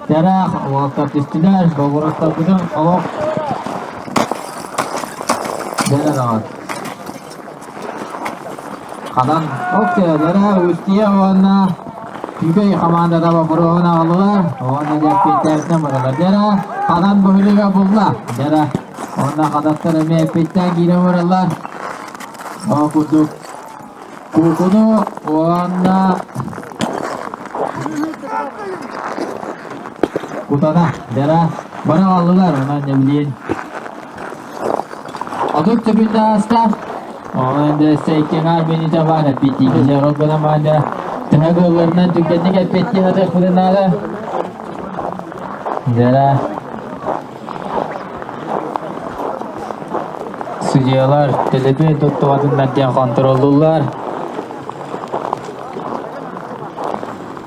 Тэрэх уолаттар түстүлэр, бобуруостарбытын олох дэнэн аҕат. Ханан Оксиялара Устье уонна Күүкэй хамаандата боппуруоһун аҕаллылар уонна дьэ эппиэттээбитинэн бараллар. Дьэрэ Ханан быһыылыга булла. Дьэрэ уонна хадаттар эмиэ эппиэттээн киирэн бараллар. Ол курдук Куукуну уонна Кутана дьэрэ бары аҕаллылар. Онон дьэ билиэн 30 секунда ааста. Онон дьэ сэйкэҥэ мүнүүтэ баар эппиэттиибит. Дьэ ол гынан баран дьэ төһө кыалларынан түргэнник эппиэттии сатыахпытын наада. Дьэрэ судьуйалар төлөпүөн туттубатыннар диэн хонтуруоллууллар.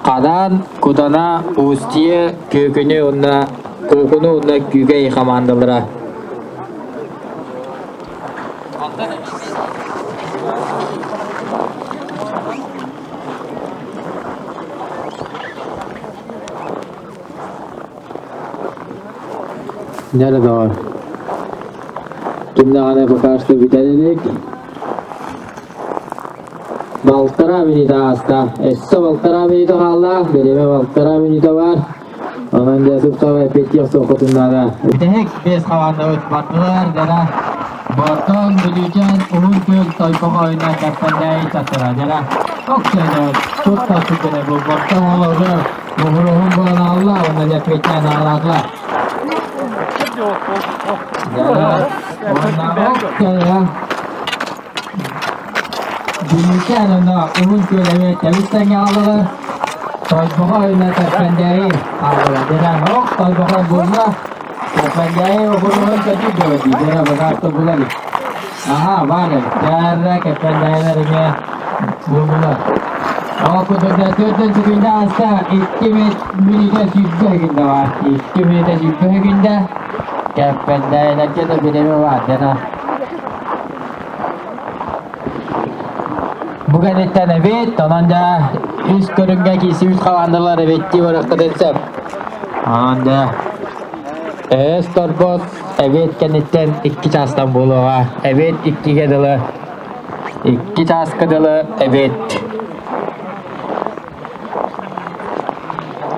Хадан, Кутана, Устье, Күөкүнү уонна Куукуну уонна Күүкэй хамаандалара. Дьэ доҕор. Ким даҕаны пока что бүтэн илик. Балтараа мүнүүтэ ааста. Өссө балтараа мүнүүтэ хаалла. Бириэмэ балтараа мүнүүтэ бар. Онон дьэ сып-сап эппиэттиэх суоххутун наада. Бүтэһик биэс хамаандабыт бардылар дьара Бортон, Бүлүүчээн, Уһун Күөл, Тойбохо ойуна Кэппэндээйи чаттара дьара Оксайда тут тахсыбыта бу Бортон олору муһуруһун булан аалла уонна дьэ эппиэттээн аҕалаатылар. Дьара уонна Оксайда Бүлүүчээн уонна Уһун Күөл эмиэ тэбис-тэҥҥэ аҕаллылар. Тойбохой уонна Кэппэндээйи аҕаллылар. Дьэ ох Тойбохой булла. Кэппэндээйи окуруһун көтүр дии. Дьэ быраатта булар. Аха, баар эбит. Дьэ Кэппэндээйилэр эмиэ буллулар. Ол курдук дьэ төрдөн секүндэ ааста. 2 мүнүүтэ 20 секүндэ баар. 2 мүнүүтэ 20 секүндэ. Кэппэндээйилэргэ да бириэмэ баар. Дьэ Бу кэнниттэн эбит, онон дьэ үс көрүҥҥэ киирсибит хамаандалар эбиттии барыахтарын сөп. Онон дьэ өс торбос эбиэт кэнниттэн икки чаастан буолуоҕа. Эбиэт иккигэ дылы, икки чааска дылы эбиэт.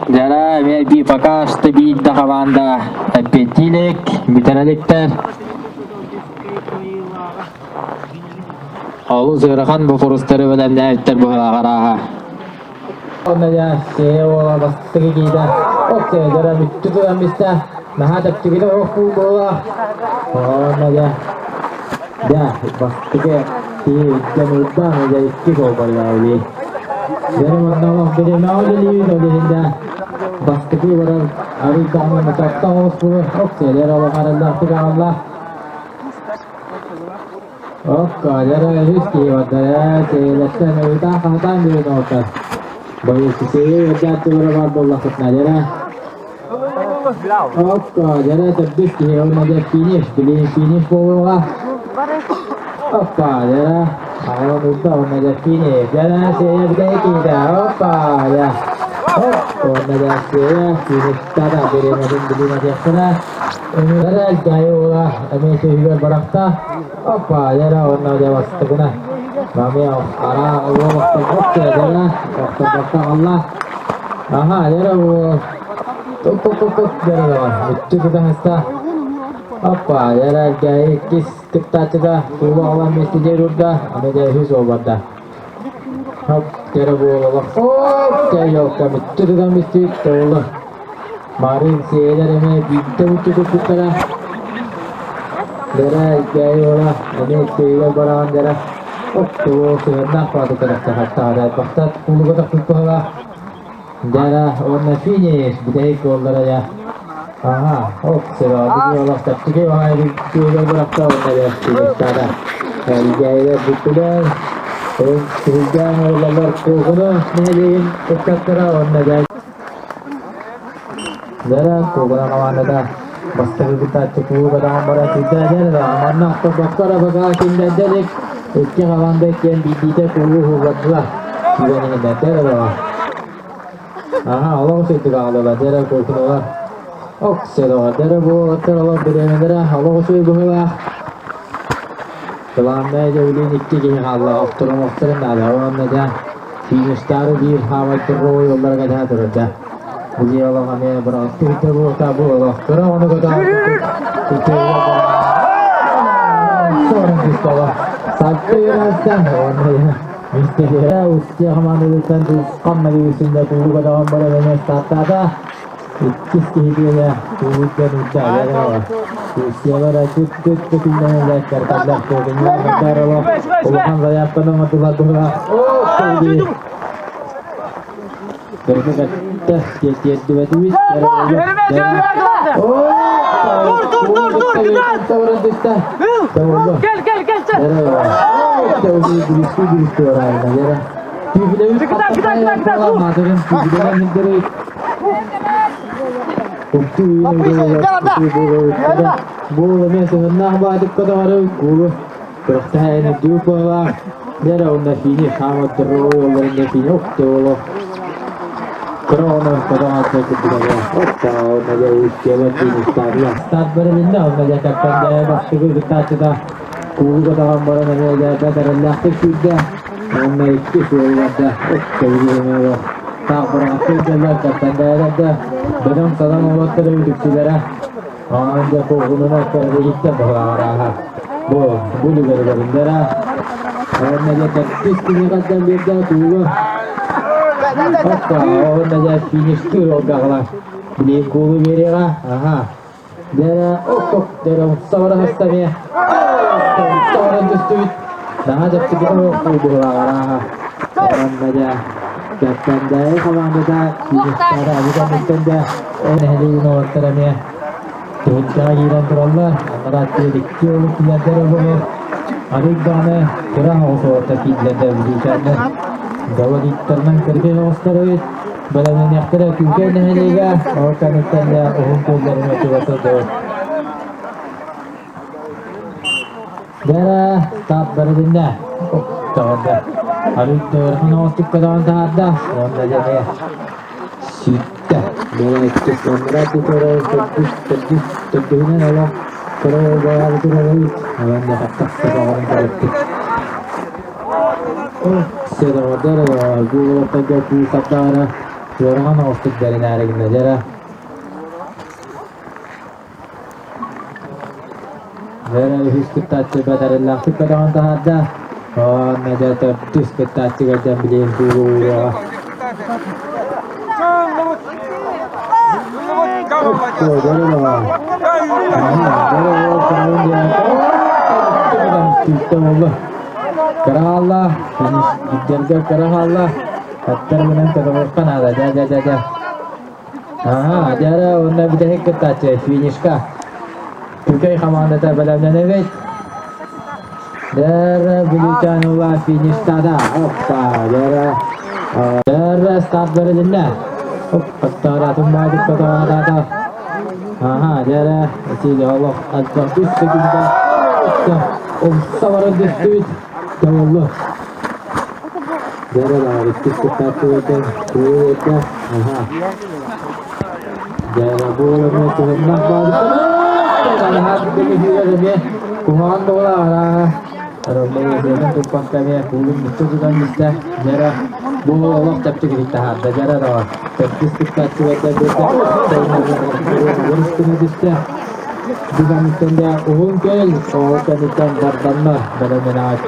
Дьара эмиэ би пока что биир да хамаанда эппиэттии илик, бүтэр иликтэр. Олус ыарахан боппуруостары бэлэмнээбиттэр быһылаах арааһа. Онно дьэ сиэ уола бастакы киитэ оксэдэрэ мүттү туран бистэ наһаа чэпчэкитэ ох буолла. Онно дьэ дьэ бастакы киһи үттэн урдаан дьэ икки гол барда Дьэ онно олох бириэмэ үлэлиибит ол иһин дьэ бастакы барар арый даҕаны мутатта оҕус булur оксэдэр олох араллаахтык аҕалла. Окко, дьэ үһүс киһи барда ээ, сиэлэттэн ыйытаан-хаһытаан диэн уолаттар. Бойосисея ыалдьааччылара баар буоллаххытына дьэ Окко, дьэ төрдүс киһи уонна дьэ финиш, билигин финиш буолуоҕа. Оппа, дьэ аҕалан урда уонна дьэ финиш, дьэ сиэйэ бүтэһик киһитэ, оппа, дьэ Оп, уонна дьэ сиэйэ фиништата бириэмэтин билимэтиэхтэрэ. Өмүрэр Элгээйи уола эмиэ сүүһүгэр барахта. Оппа, дьэрэ уонна дьэ бастакына. Мамия араа уол охторбот дьэрэ, охторбокко аҕалла. Аха, дьэрэ уол тук-тук-тук-тук дьэрэ даҕан, мүччү тутаһыста. Оппа, дьэрэ Элгээйи иккис кыттааччыта куула аҕалан миэстэтигэр уурда, аны дьэ үһүс уол барда. Хоп, дьэрэ буол олох. Оп, дьэ елка мүччү тутан бүстүбүт, тоҕулла. Марын сиэлэр эмиэ биирдэ мүччү туппуттара. Дэрэ Элгээйи уола эмиэ сиэлэр бараҕан дэрэ. Оттуо сыһыаннаах бааты кэрэхтэхаттаҕа бахтат куулуга тахсыппыһыла. Дэрэ уонна финиш бүтэһик буоллара я. Ага, оп, сыра олох чэпчэки баҕайы сиэлэр бырахта уонна дэ фиништаата. Элгээйилэр бүттүлэр. Түһүлгээн оҕолор куукуна нэһилиэгин ыччаттара уонна дэ Дьэ, Куобара хамаандата бастакы кыттааччы кулууба даҕан баран сирдээдэр манна охторбокко эрэ бакаа киллэрдэ илик икки хамаанда иккиэн биирдиитэ кулуу уһуурбардылар сүүрэн иһиннэрдэ эрэ Аха, олох үчүгэй аҕаллылар, дьэ эрэ куукуналар. Оксероо, дьэ эрэ буолаттар олох бириэмэлэрэ олох үчүгэй быһыылаах. Главное дьэ билигин икки киһи хаалла, охторон-охторон наада уонна дьэ фиништаары биир хаамай турруой оллара кэтэһэ турар дьэ. Бу дьиэ олох эмиэ быраҕаттыы да буолта бу олох кыра ону көтөҕө Саппы ыраста уонна мистериэ устья хамаандатыттан тусхан Мария куулу көтөҕөн баран эмиэ стартаата. Иккис киһи диэнэ куулуттан урда Устьялар түт түт түтүннэнэллэр карталлар туогуннар олох улахан заявканы оҥордулар быһылаах. Тиэрдибэтибит. Тур, тур, тур, тур, кыдаат! Кел, кел, кел, кел! Кыда, кыда, кыда, кыда, тур! Кыра оҕону көтөх атта курдук Оппа, онно дьэ устьела фиништаатылар. Старт бэрилиннэ, онно дьэ Кэппэндээйи бастакы кыттааччыта куулу көтөҕөн баран эмиэ дьэ бэрт эрэллээхтик сүүрдэ. Уонна иккис уол барда. Оп, таах быраҕаттыы сылдьаллар Кэппэндээйилэр да бөдөҥ-садаҥ уолаттар эбит үксүлэрэ. Онон дьэ куугунунан көрдүгүттэн быһылааҕарааһа. Бу, бу үлүгэригэриннэрэ. Уонна дьэ төрдүс киһи хаддан биэрдэ куулу. Оппа, уонна дьэ фиништыыр олгаҕала. Билин куулу биэриэҕэ. Аха. Дэрэ, оп-оп, дэрэ умса бара сыста эмиэ. Умса баран түстүбүт. Наһаа чэпчэки оһох куу быһылааҕарааһа. Уонна дьэ Кэппэндээйи хамаандата фиништаата эбит да нэһилиэгин уолаттара эмиэ түһүлгэҕэ киирэн тураллар. Анараа икки уолу киллэрдэр олорор. Арыый даҕаны кыра оҕус уолаттар киирдилэр да бүлүүчээннэр. Габариттарынан кыргый оҕустар эбит. Бэлэмнэниэхтэрэ Күүкэй нэһилиэгэ, ол кэнниттэн да уһун күөллэрин өттүгэр сылдьабыт. Дьэ, старт бэрилиннэ. Тоҕордо. Арыый ыарахан оҕустук көтөҕөн таһаарда. Уонна дьэ эмиэ сүттэ. Дьэ, иккис уоннара тутору төрдүс, төрдүс, төрдүһүнэн олох кыра уолбаҕа турабыт. Онон дьэ тахса тоҕорон көрөппүт. Седоҕордор бу уолаттарга куусардаара ыарахан оҕустук бэринээри гынна дьэ Вера үһүс кыттааччы бэтэрэллээхтик көтөҕөн таһаарда. Уонна дьэ төрдүс кыттааччыга дьэн билиэн куугу ууруоҕа. Кыраалла, финиш кыраалла, аттар гынан көтөҕүөххэ наада, дьэ дьэ дьэ дьэ. Аһаа, дьэ эрэ уонна бүтэһик кыттааччы финишка. Күкэй хамаандата бэлэмнэнэбит. Дьэ Бүлүүчээн ула фиништаата. Оппа, дьэ эрэ старт бэрилиннэ. Оп, аттараатын баадык көтөҕө Аһаа, дьэ эрэ, ити олох альбах үс секунда умса баран түстүбүт. Дьэ Дьэ иккис кыттааччыларга туруорда. Аһаа. Дьэ бу эмиэ туһуннах баадык эмиэ куһаҕан буола арааһа. Роман туппакка эмиэ куулун мүччү тутан истэ. Дьэ бу олох чэпчэкитик таһаарда. Дьэ да төрдүс кыттааччыларга биэрдэ. түстэ. Бүгүнүттэн да уһун күөл, ол кэнниттэн барданна бэлэмнэнэҕит.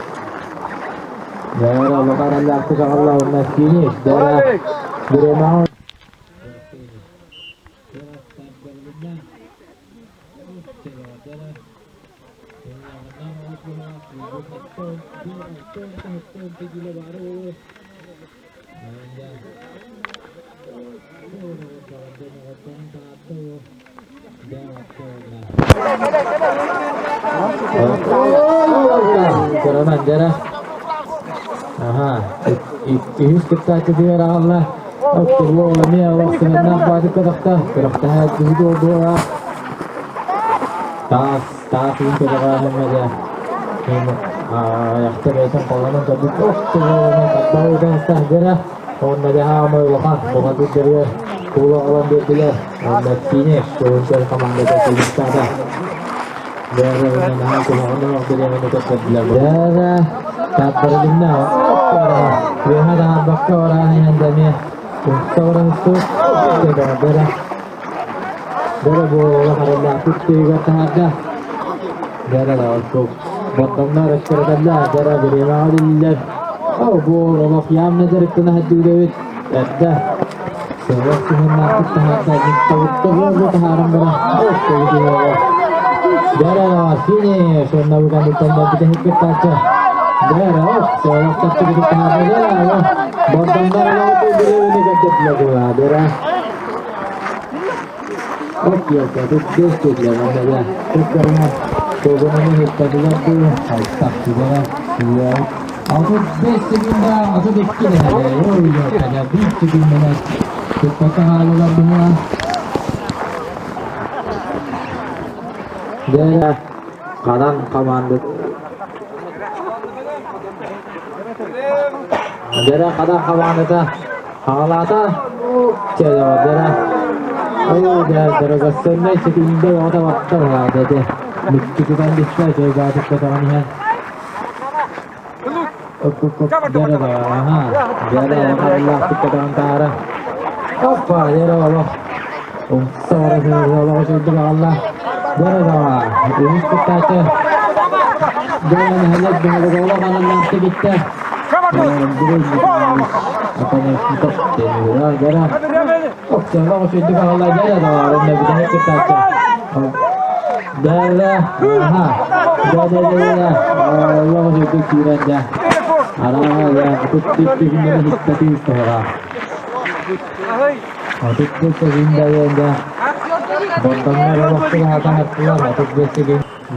Дьэ, олох араллаахтык аҕалла уонна финиш. Дьэ, бириэмэҕэ Кыранан дьэрэ. Аха, үһүс кыттааччы дьиҥэр аҕалла. Оттугу эмиэ олох сыһыннаах баатык көтөхтө. Күрэхтэһэ киһи буолуоҕа. Таас, таас уун көтөҕөөһүҥҥэ дьэ. Айахта бэйэтин холонон көрбүт. Оттугу тарбаҕы дьэрэ. Уонна дьэ хаамай улахан бухатыырдарыгар куула аҕалан биэрдилэр. Уонна финиш Кулунчар хамаандата фиништаата. Дьэ наһаа куһаҕан олох бириэмэни көрдөрдүлэр. Дьэ тааттарылынна. Үөһэ таһаарбакка бараан иһэн да эмиэ умса баран устубут. Дьэ Дьэ бу олох араллаахтык түһүгэр таһаарда. Дьэ Бордоҥнор өттөрөтөллөр, дьэ бириэмэҕэ үлэлииллэр. Оо, бу олох явно дьарыктана сылдьыбыт эбит. Эрдэ сыллах сыһыаннаахтык таһаарда, тобуктабы таһааран баран, Дьэ финиш, уонна бу кэнниттэн бүтэһик кыттааччы. Дьэ олох чэпчэкитик таһаарда, дьэ Бордоҥнор олоҕу бириэмэни көрдөрдүлэр дьэ. 35 секунда, 32 нэһилиэк, 1 секундынан туппакка хааллылар быһа. Дьэ, ханан хамаанда Дьэ, ханан хамаандата. Хаалаата. Чэ, дьэ. Оо, дьэ, дорогоценнай секунда оҕото барта баҕаата этэ. Мүччү тутан түстэ, чөйбаатык көтөҕөн иһэн. Оп-оп-оп, дьэ да, аха, дьэ да, олох көтөҕөн таара. Оппа, дьэ да, олох. Умса баран олох үчүгдүк аҕалла. Дьэ да, үһүс кыттааччы. Дьэ, нэһилиэк баһылыга олох аналлаахтык иттэ.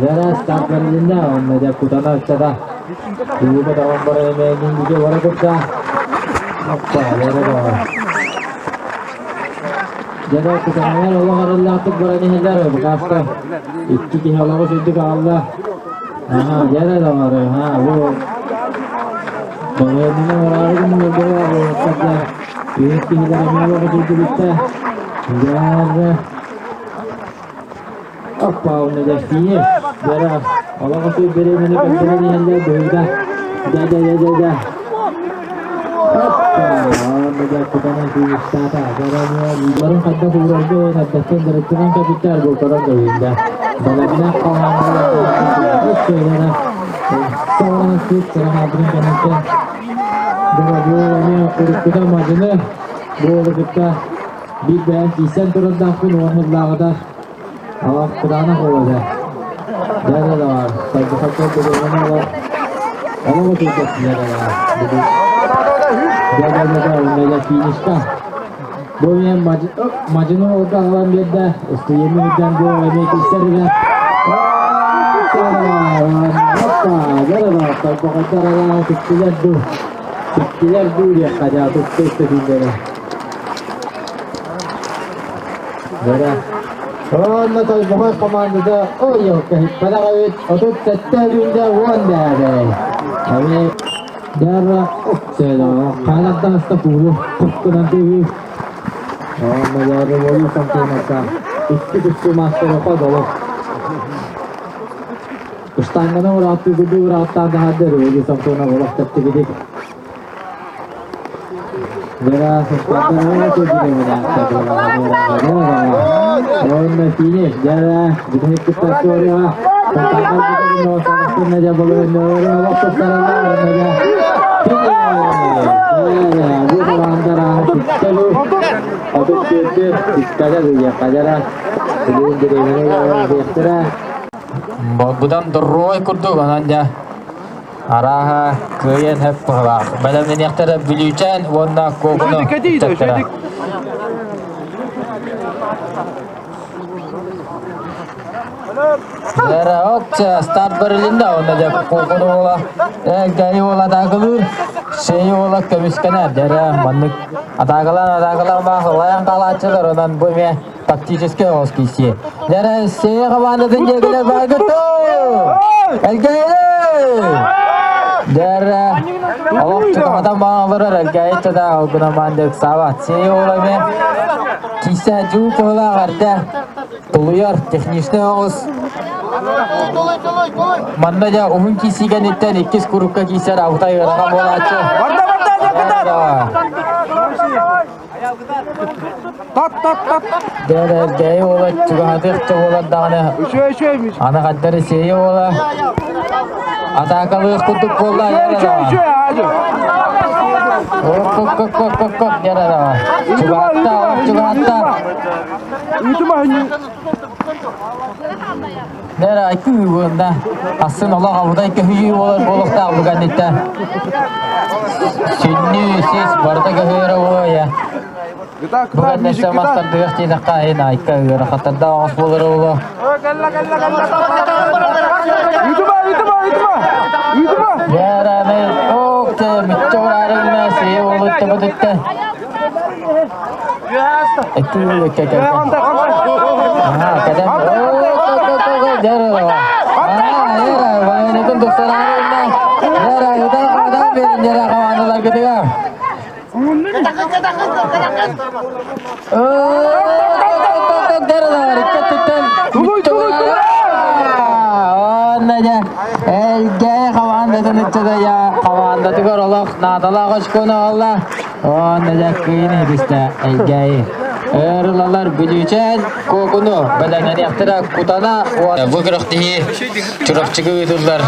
Зараз старт онно дьэ кутана ыччата. Кулуба таҕан баран эмээнин диги бара турда. Оппа, бара бара. Дьэ кутаналар олох арыллаахтык баран иһэллэр букаста. Икки киһи олоҕу сүрдүк аҕалла. Аха, дьэ да бары, ха, бу Балыанньаны бараары гыннарга буолаттар Үһүс киһилэр эмиэ олоҕу сүрдүбүттэ. Дьэ, Оппа, дэстиини. Дьэ, олох үчүгэй бириэмэни көрдөрөн иһэллэр быһыыта. Дьэ, дьэ, дьэ, дьэ, дьэ. Оппа, онно дьэ кутанан күүстаата. Дьэ, хайдах уурарга эрдэттэн дьарыктанан кэбиттэр бултаран көһүндэ. Балабына халааннара Соҕуран сыт сараһаабытын кэнниттэн Дьэ, уруккута мадьыны буолу кытта биир бэйэм киирсэн турардаахпын уонна ыллааҕыта Алах кытаанах уола Да да да сайдыхатта бүгүҥҥү олох олох отурдат да да Да да да да уонна финишка Бу мен мадьыны уолга аҕалан биэрдэ ыстыйыны үрдэн бу эмиэ киирсэр Оппа, да да тиктилэр ду тиктилэр ду диэххэ даа тутта истэтиилэрэ Бара. Онно Тойбохой командата ой кэһиппэтэх эбит 37 күндэ уон бээбэй. Эми дара хаалаттан аста куулу куккунан түһүү. Онно дара болу самтыната икки тустуу мастера ходолу. Штанганы урааттыы курдук урааттаан таһаардыр өлүү самтыына олох тэптибитик. Уонна финиш, дьэ, бүтэһик кыттааччыларга Быдан дорой курдук, онон дьэ Арааһа, кыайан сөп быһылаах. Бэлэмнэниэхтэрэ Бүлүүчээн уонна Куокуну ыччаттара. Дьэ, старт бэрилиннэ, уонна дьэ Куокуну уола Элгээйи уола атаакалыыр, Шеи уола көмүскэнэр. Дьэ, маннык атаакалаан атаакалаан баах ылайан хаалааччылар, онон бу эмиэ тактический оҕус киирсии. Дьэ, Шеи хамаандатын диэкилэр бааргыт Элгээйи! Дьэ, олох чугаһатан баҕаларар Элгээйи чада ол гынан баан ыксаабат. Шеи уола эмиэ киирсэ дьуу кыһылаах эрдэ тулуйар техничный оҕус. Манна дьэ уһун киирсии кэнниттэн иккис курукка киирсэр Алтай ыарахан буолааччы. Барда, барда, дьэ, Тат, тат, тат. Дьэ, уола чугаһатыахча буолар даҕаны. Үчүгэй, үчүгэй. Аны хаддары сиэйи уола атаакалыах курдук буолла. Үчүгэй, үчүгэй, аадьы. Кок, кок, кок, кок, кок, дьэ, чугаһатта, чугаһатта. Үтүмэ Дьэ, айкыы уонна асын олох албытай көһүйүү буолар буолуохтаах бу кэнниттэн. Сүннүү, сис барыта көһүйэрэ буолуо. Бу кэннэ мастардыах диэтэххэ айын айка ыарахаттарда оҕус буолара буолуо. Үтүмэ, үтүмэ, үтүмэ. Үтүмэ. Дьэ, ок, мүччү ураарыгына сие уолутта бутутта. Элгээйи хамаандатын ыччата хамаандатыгар олох наадалаах очкону ылла. Уонна дьэ кыайыыны ситистэ Элгээйи. Ырылалар Бүлүүчээн Куокуну бэлэмнэниэхтэрэ Кутана Бу күрэхтэһии Чурапчыга ыытыллар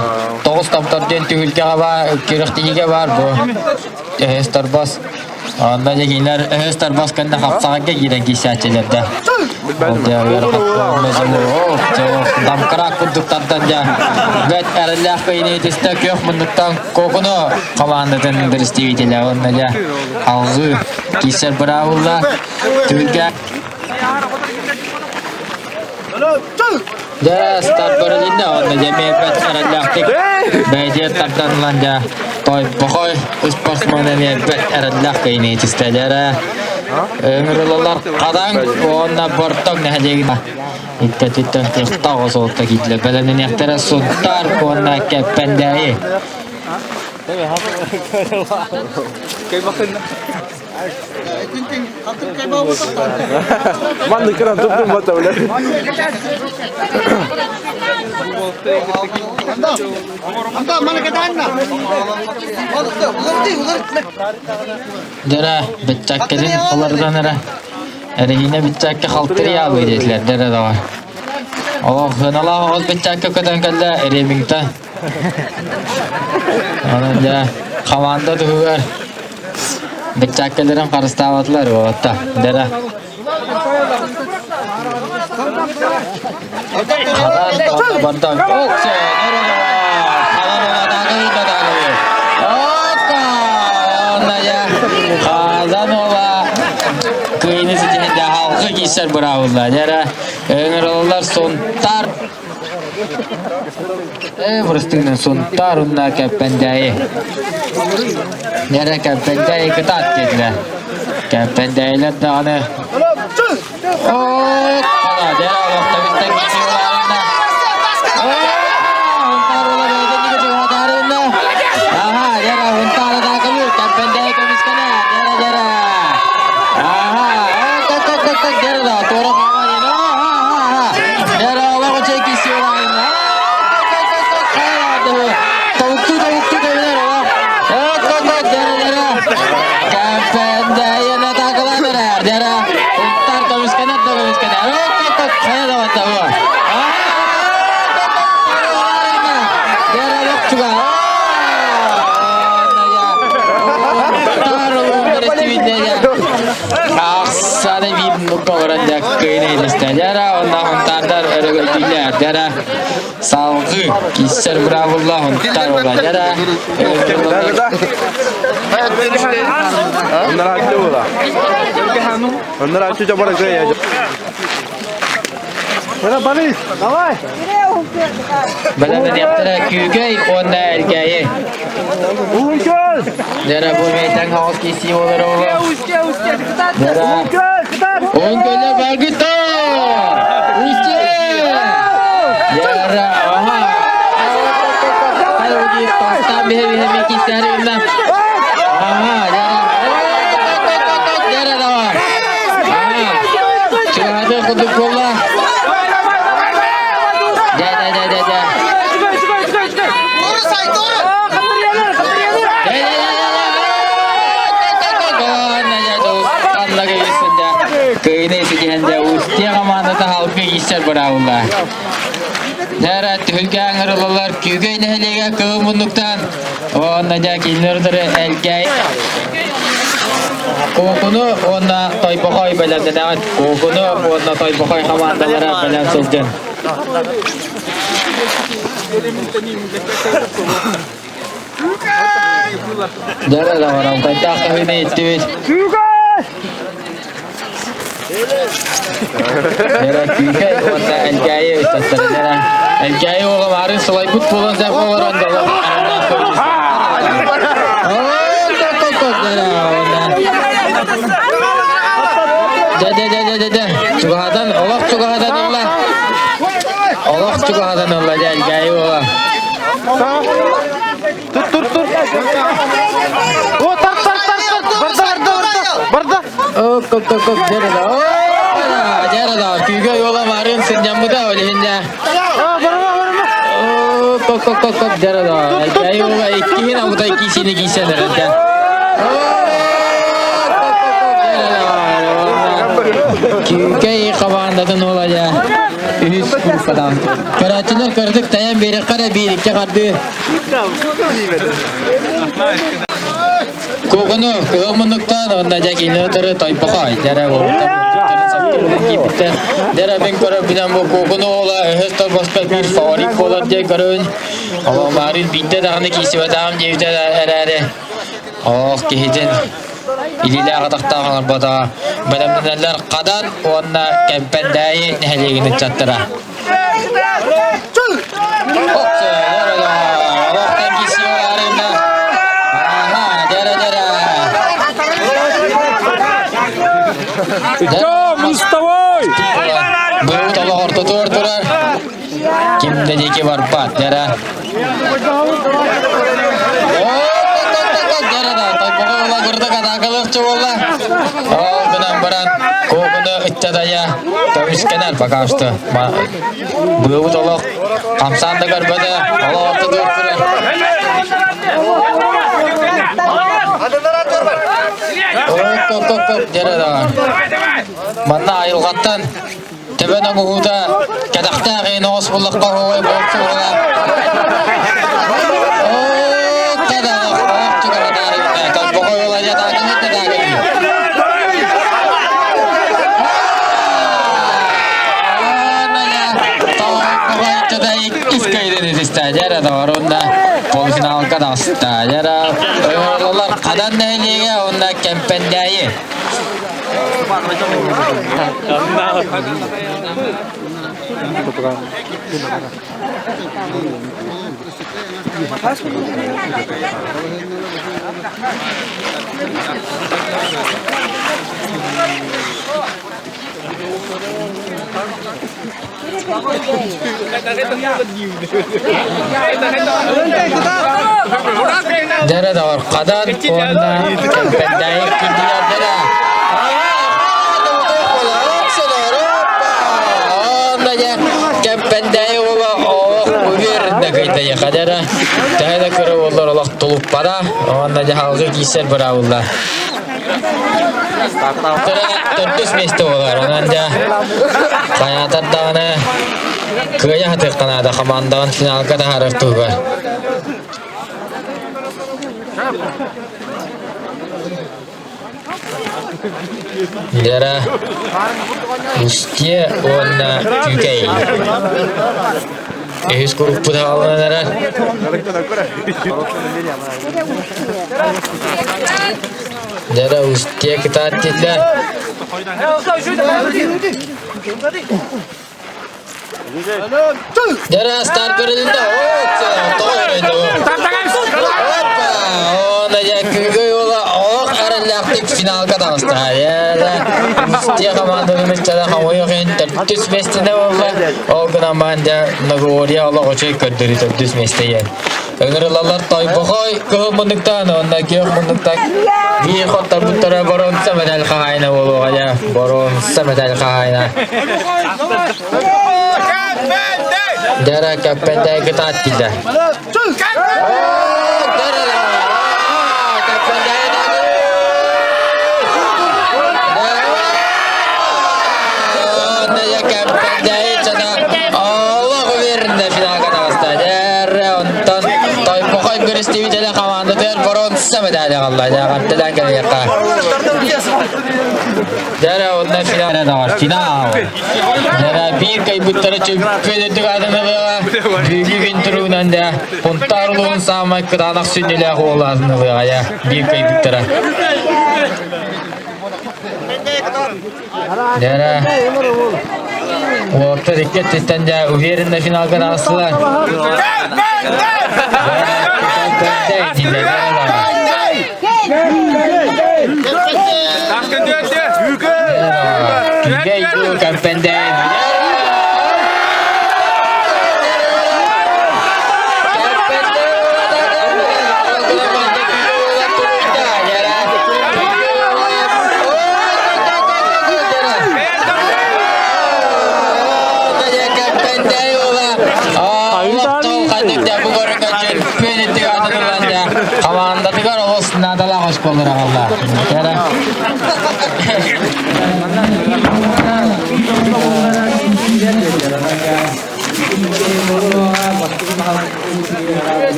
тоҕус томтор диэн түһүлгэҕэ баар күрэхтэһиигэ баар бу өһөс торбос Онно дьэ кинилэр өһөс торбос кэннэ хапсаҕайга киирэн киирсээччилэр да. Ол дьэ дамкараак курдук тардан дьэ бэт эрэллээх кыайыыны түстэ күөх муннуктан Куокуну хамаандатын представителэ уонна дьэ алгыы киирсэр быраабылла түһүлгэ Дьэ, старт барылынна уонна дьэ эмиэ бэрт эрэллээхтик бэйдиэ тардан ылан дьэ тойбохой спортсмен эмиэ бэрт эрэллээх кыайыыны ситистэ дьэ ыҥырылалар Хадаҥ уонна Бортоҥ нэһилиэгин иккэтиттэн кыахтаах оҕо киирдилэр бэлэмнэниэхтэрэ Сунтаар уонна Кэппэндээйи Маннык кыран туттуммата бile. Дьэрэ, быччаккытын олордон эрэ. Эрэһиинэ быччакка халтырыйаабый диэтилэр дэрэ даҕа. Олох сыаналаах оҕус быччакка көтөн кэллэ Ремингтон. Онон дьэ, хамаанда туһугар быччаккаларын харыстаабатылар уолатта. Дэрэ. Хадан бардан. Оксе, Хаданова кыайыыны ситиһинде халқы кииссэр быраабылла. Дьэрэ, ыҥырыллар Сунтар Бырастыынан Сунтаар уонна Кэппэндээйи. Дьэрэ Кэппэндээйи кытаат диэтилэр. Кэппэндээйилэр даҕаны Дьэрэ олохтобуттан киирсиилэринэ Аха, дьэрэ Сунтаар атаакалыыр Кэппэндээйи көмүскэнэ. Дьэрэ дьэрэ. Аха, дьэрэ да туора Ахсааны биир муннукка олорон дьэ кыайан иһилистэ. Дьэ онно хонтаардар өрөгөйдүүллэр. Дьэ салгыы кииссэр быраабылла хонтаар буолла. Дьэ Onlar açtı була. Onlar açtı çabuk кыайа. Борис, давай! Бэлэмнэниэхтэрэ Күүкэй уонна Элгээйи. Уһун Дьэ бу мэйтэн хаҕыс киирсии буолар оҕо. Дьэ Уһун көлө баргыта! Устье! Дьэ аха! Тастан биһэ биһэ мекистэри үнна. Аха, дьэ. Дьэ давай. Аха. Чыгады кудук буолла. Дьэ, дьэ, дьэ, дьэ, дьэ. Кыайыыны ситиһэн дьэ Устье хамаандата халгыы киирсэр быраабылла. Дьэ түһүлгэ ыҥырыллалар Күүкэй нэһилиэгэ кыһыл муннуктан уонна дьэ кинилэр утары Элгээйи Куокуну уонна Тойбохой бэлэмнэнэҕит. Куокуну уонна Тойбохой хамаандалара бэлэм сылдьын. Дьэ доҕором, хайдах хаһыыны иттибит? Дьэ Күүкэй уонна Элгээйи ыччаттара дьэ Элгээйи уола баарын сылайбыт буолан сөп олорон Дьэ дьэ дьэ дьэ дьэ чугаһатан олох чугаһатан ылла олох чугаһатан ылла дьэ Элгээйи уола Тур, тур, тур. О, тар, тар, тар, тар. Барда, барда, барда. Барда. Оп, оп, оп, оп, дьэ да. Дьэ да, күүгэ уола маарыын сынньаммыта ол иһин дьэ. Барма, барма. Оп, оп, оп, оп, оп, дьэ да. Дьэ уола иккиһин амытай киисини киисэн эрэр дьэ. Күүкэй хамаандатын уола дьэ үһүс группадан. Көрөөччүлэр көрдүк тайан биэрэххэ эрэ биир икки хардыы. Кугуну кыһыл муннуктаан уонна дьэ кинини утары тойбохой дьэрэ уолуттан саптырынан киирбиттэр. Дьэрэ мин көрөрбүнэн бу кугуну уола өһөс торбосто биир фаворит буолар диэн көрөбүн. Оломаарын биирдэ даҕаны киирсибэтэҕим диэбитэ эрээри оох киһитин илиилээх атахтаах оҥорботоҕо. Бэлэмнэнэллэр Хадан уонна Кэмпэндээйи нэһилиэгин ыччаттара. Идем, вставай! Быт олох ортотугар турар. Ким да диэки барбат, дьэрэ. Ол гынан баран куокуну ыччатайа көмүскэнэр пока что. Быыбыт олох хамсаан да көрбөтө, олох ортотугар турар. Оп, оп, оп, дьэрэ даҕан. Манна айылҕаттан Төбөн оҥоһуута кэтэхтээх иһин оҕус буллахха оһуобай буолсу буола. Оо, кэдэх, оох чугаһатаарыгына, толбоҕой уола дьатаакымыт датаакын. Иккис кыайдын итистэ, дьэрэ доҕор, уонна полуфиналга таҕыста. Дьэрэ, ойоҕололор Хадан нэһилиэгэ уонна Кэмпэндээйи. Дьэрэ доҕор, Хадан уонна Кэмпэндээйи кирдилэрдэрэ. Кэмпэндээйи уола олох уверенно кыйдайыха дьэрэ. Төһө да кыра уоллар олох тулуппата, уонна дьэ халгы киирсэр быраабылла. Төрдүс миэстэ буолар. Онон дьэ хайаатар даҕаны кыайа сатыахха наада хамаандаҕын финалга таһаарар туһугар. Дьэрэ Устье уонна Күүкэй. Үһүс куруппут хаалан эрэр. Дьэрэ Устье кытаат диэтилэр. Дьэрэ старт көрүлүннэ. Тоҕо өрөйдө Опа! Оны дьэ Күүкэй уола олох эрэллээхтик финалга таҕыста. Дьэрэ Устье командатын ыччата хомойуох иһин төрдүс миэстэдэ буолла. Ол гынан баран дьэ Многоборье олох үчүгэй көрдөрүү төрдүс миэстэ иһэн. Ыҥырылаллар Тойбохой кыһыл муннуктаан уонна күөх муннуктан биир хотторбуттара боруонса медаль хаһаайына буолуоҕа дьэ боруонса медаль хаһаайына. Дьара Кэппэндээй кытаат дииллэр. Тойбохой көрүстүбүтэлэ хамаандатыгар боруонса медали аҕалла. Дьэ, кэлиэххэ. Дьэ, онно финал. Финал. Дьэ, биир кайбыттара чөмпүйүөн үрдүк аатын ылыаҕа. Бүгүҥҥү күн туругунан да Хонтаар улууһун саамай кытаанах сүнньүлээх уол аатын ылыаҕа дьэ, биир кайбыттара. Дьэ, уолаттар икки өттүттэн дьэ уверенно финалга таҕыстылар. Күүгэй Кэмпэндээйин.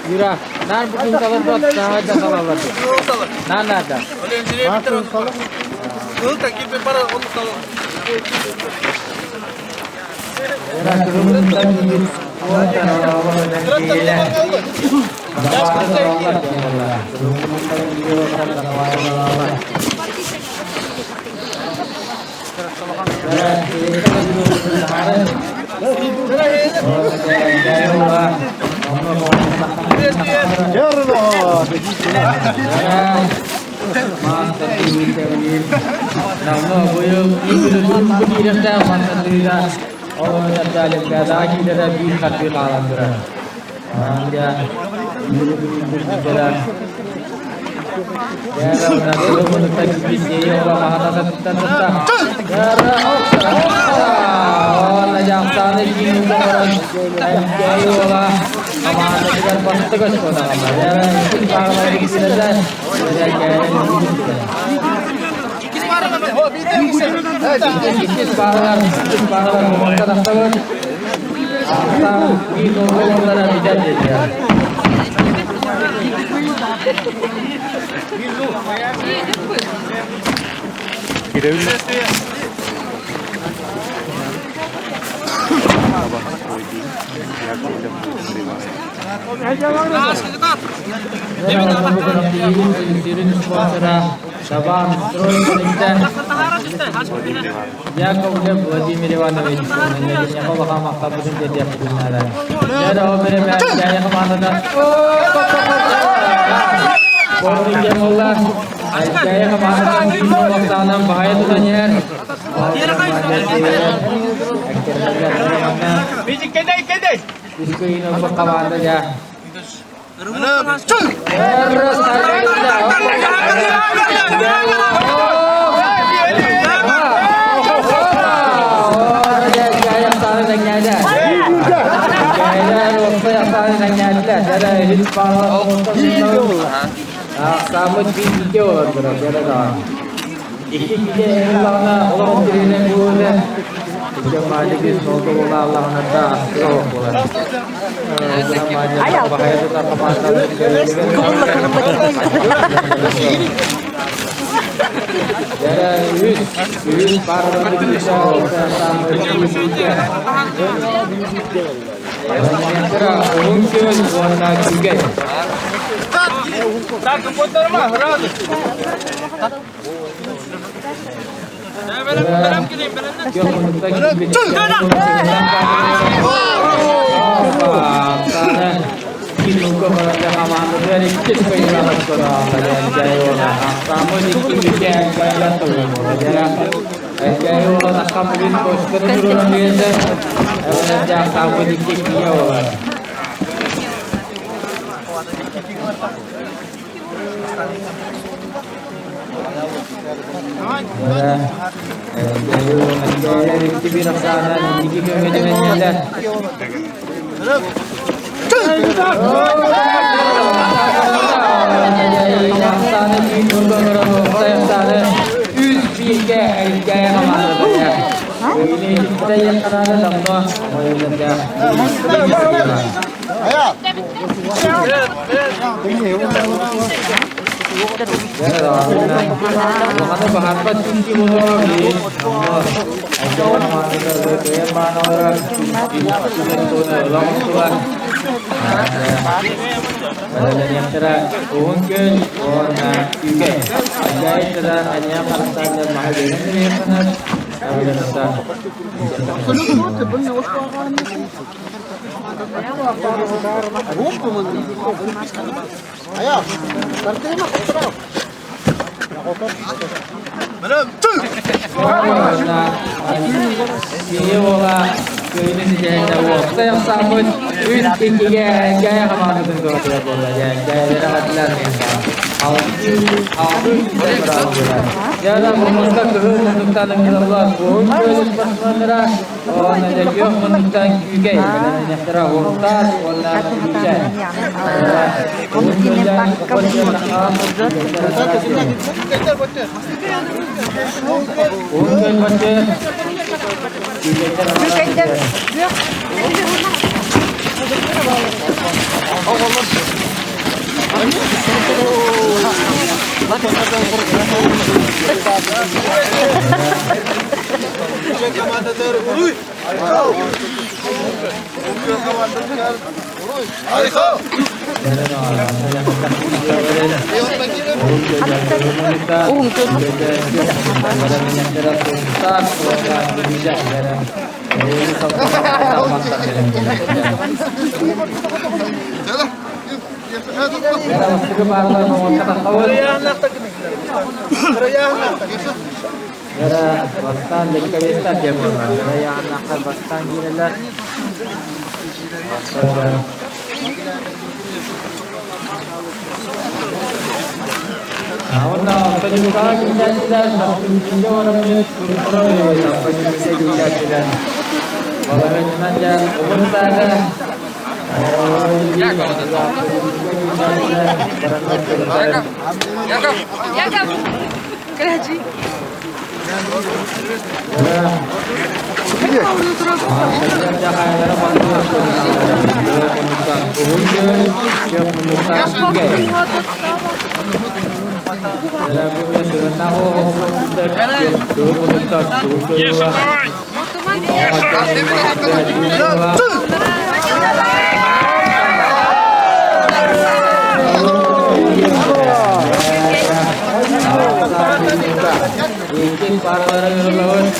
Юра, нар бутун салар да салалар. На надо. Яковлев Владимир Иванович, Дьэ, муннукта кыһыл муннуктан ыҥырыллар уһун күөл спортсменнара уонна күөх муннуктан күүкэй бэлэмнэниэхтэрэ уһуктаах уонна күүчээн. Уһун күөл баччы күүкэйдэр Бастаан легковестар диэн буолар. Райааннаахтар бастаан киирэллэр. Уонна Панюкаҕа киирээччилэр, Махтымчыга бараммыт, Панюкаҕа киирээччилэр. Балаһыанньанан дьэ уһун саага Яков! Крэджи. Икки паралары ырылабыт.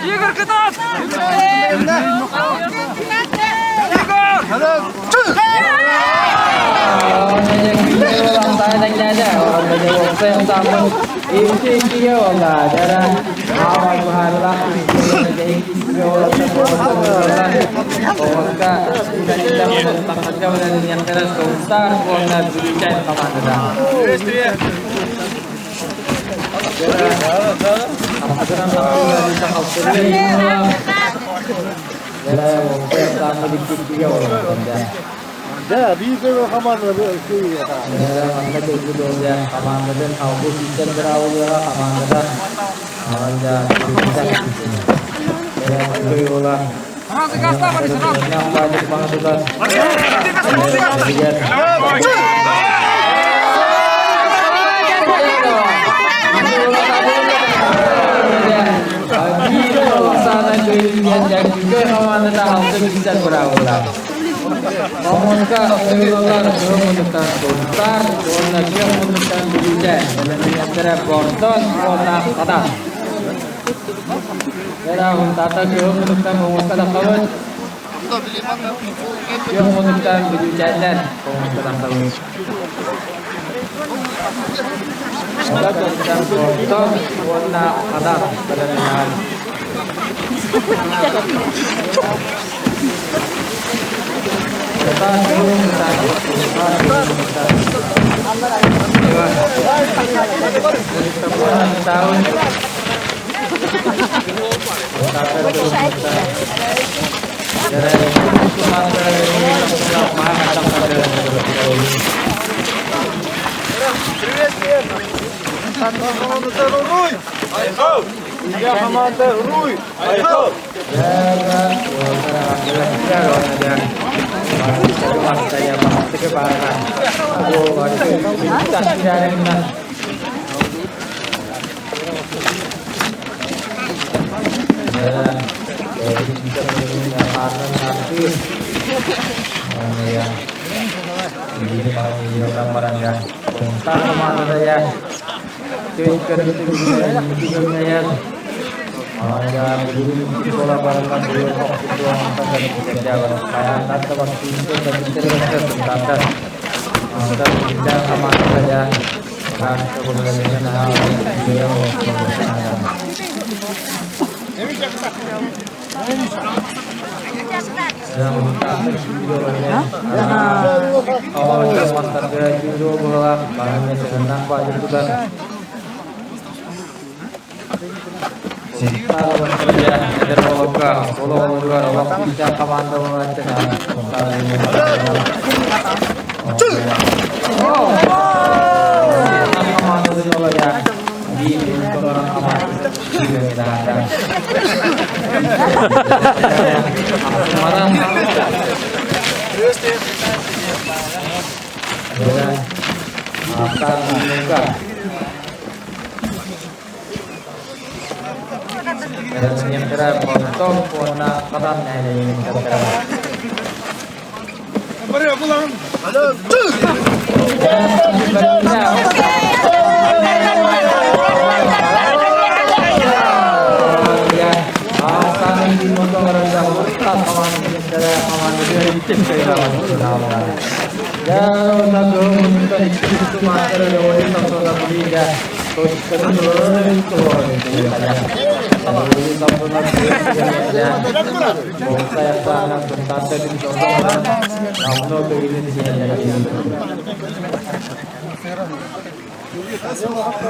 Игорь, кытаат! Да, биир команда Омонка ойуулалар муннуктан Султар уонна күөх муннуктан Бүлүүтэ бэлэмнэниэхтэрэ Бордон уонна Хатан. Эра Тата күөх муннуктан Омуска тахсабыт. Күөх муннуктан Бүлүүчээннэр Омуска тахсабыт. Оттон уонна хадан бэлэмнээн.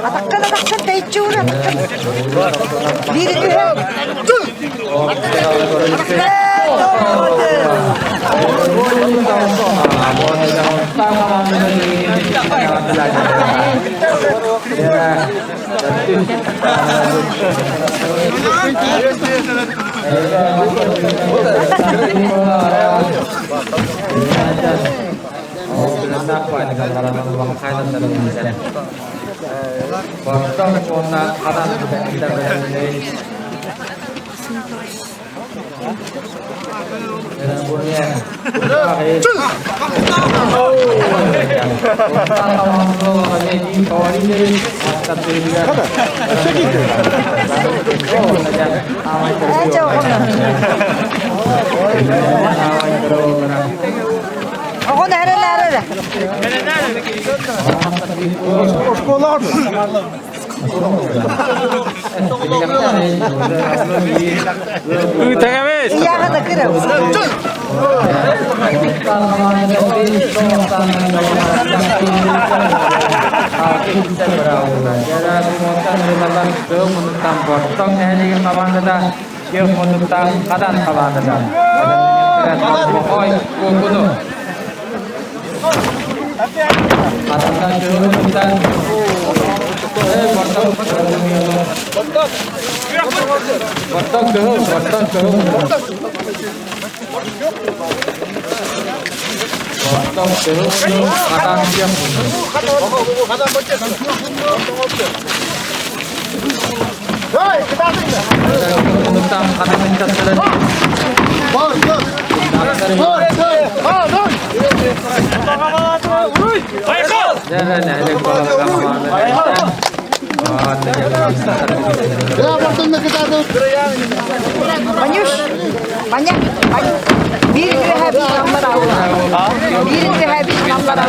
Атаххын атаххын тэйиччи уур атаххын. Биир түһэ. Оҕо нээрэ нээрэ. Ыытаҥабыс! Ийэҕэ да кырым. Ванюш. Маня, Маня, биир үөһэ биир аллара Биир үөһэ биир аллара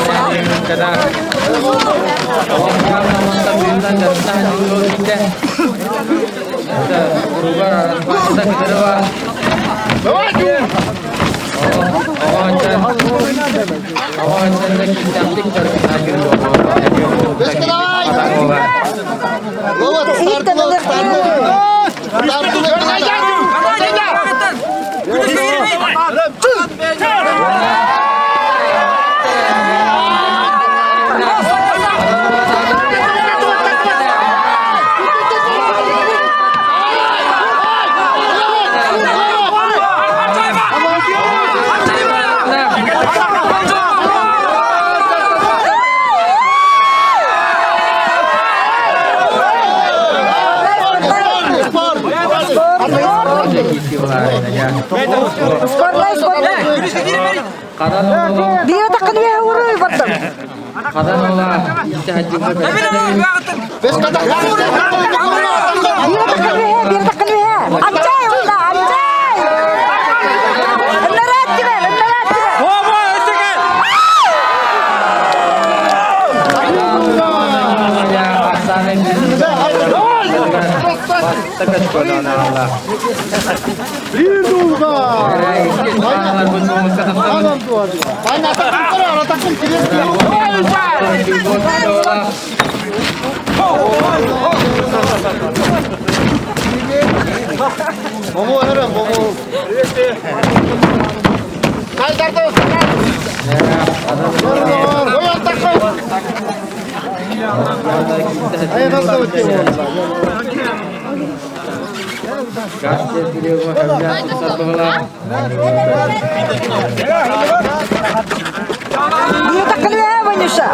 Скорнай, скорнай. Биир атаххын үөһэ уруй бардым. Биир атаххын үөһэ, биир атаххын үөһэ. Анчай ула, анчай! Ыннараат түгэн, ыннараат түгэн. Биир атаххын үөһэ, Ванюша.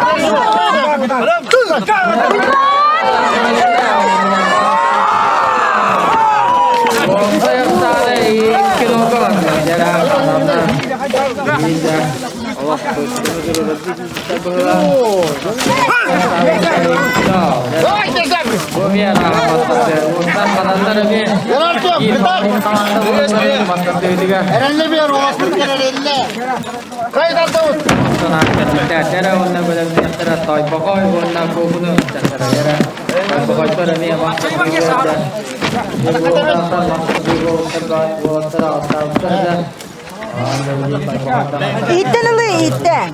Ииттэн ылыы, ииттэн.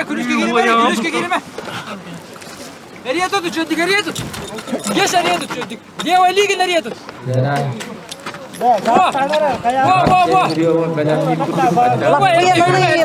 Күрүскэ киирмэ, күрүскэ киирмэ. Эрия тут, үчүгдик, эрия тут. Еш эрия тут, үчүгдик. Левая лига эрия тут. Во, во, во. Лаппыйан ылыы,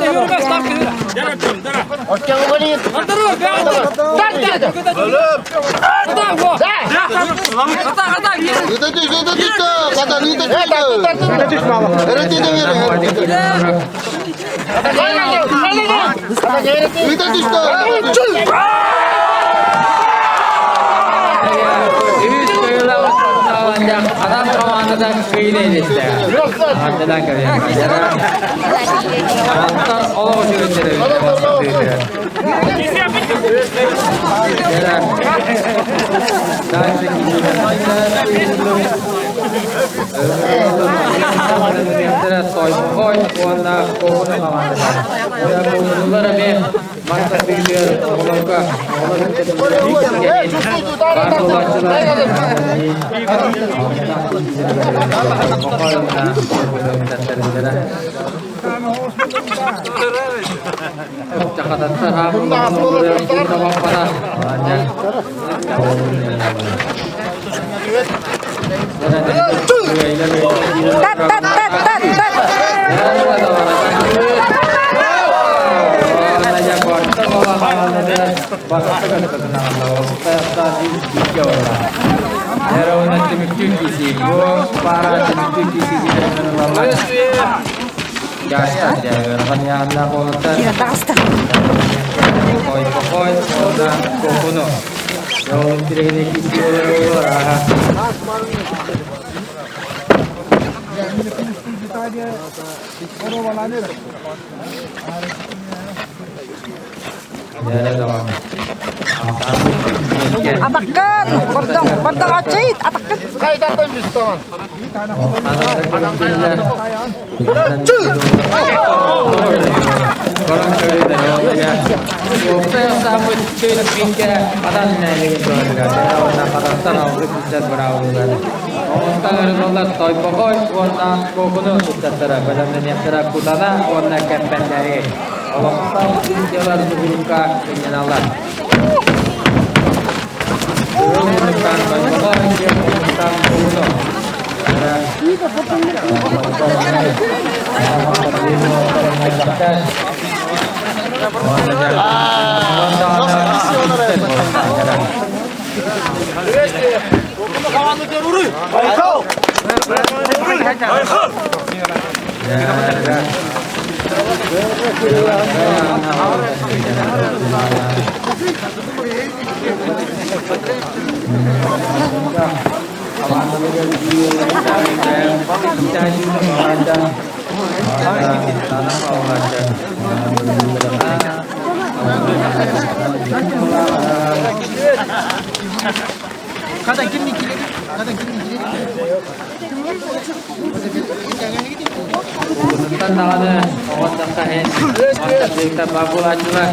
Тат, тат, тат, тат, тат. Таҕыста. Атаккын, бордоҥ, бордоҥ аччыйт, атаккын. Тойбохой уонна Куокуну ыччаттара бэлэмнэниэхтэрэ Кутана уонна Кэппэндээйи олохтоох дьыалар тугурукка сынньаналлар. Даҕаны оҕонньоххо иһин бабулааччылар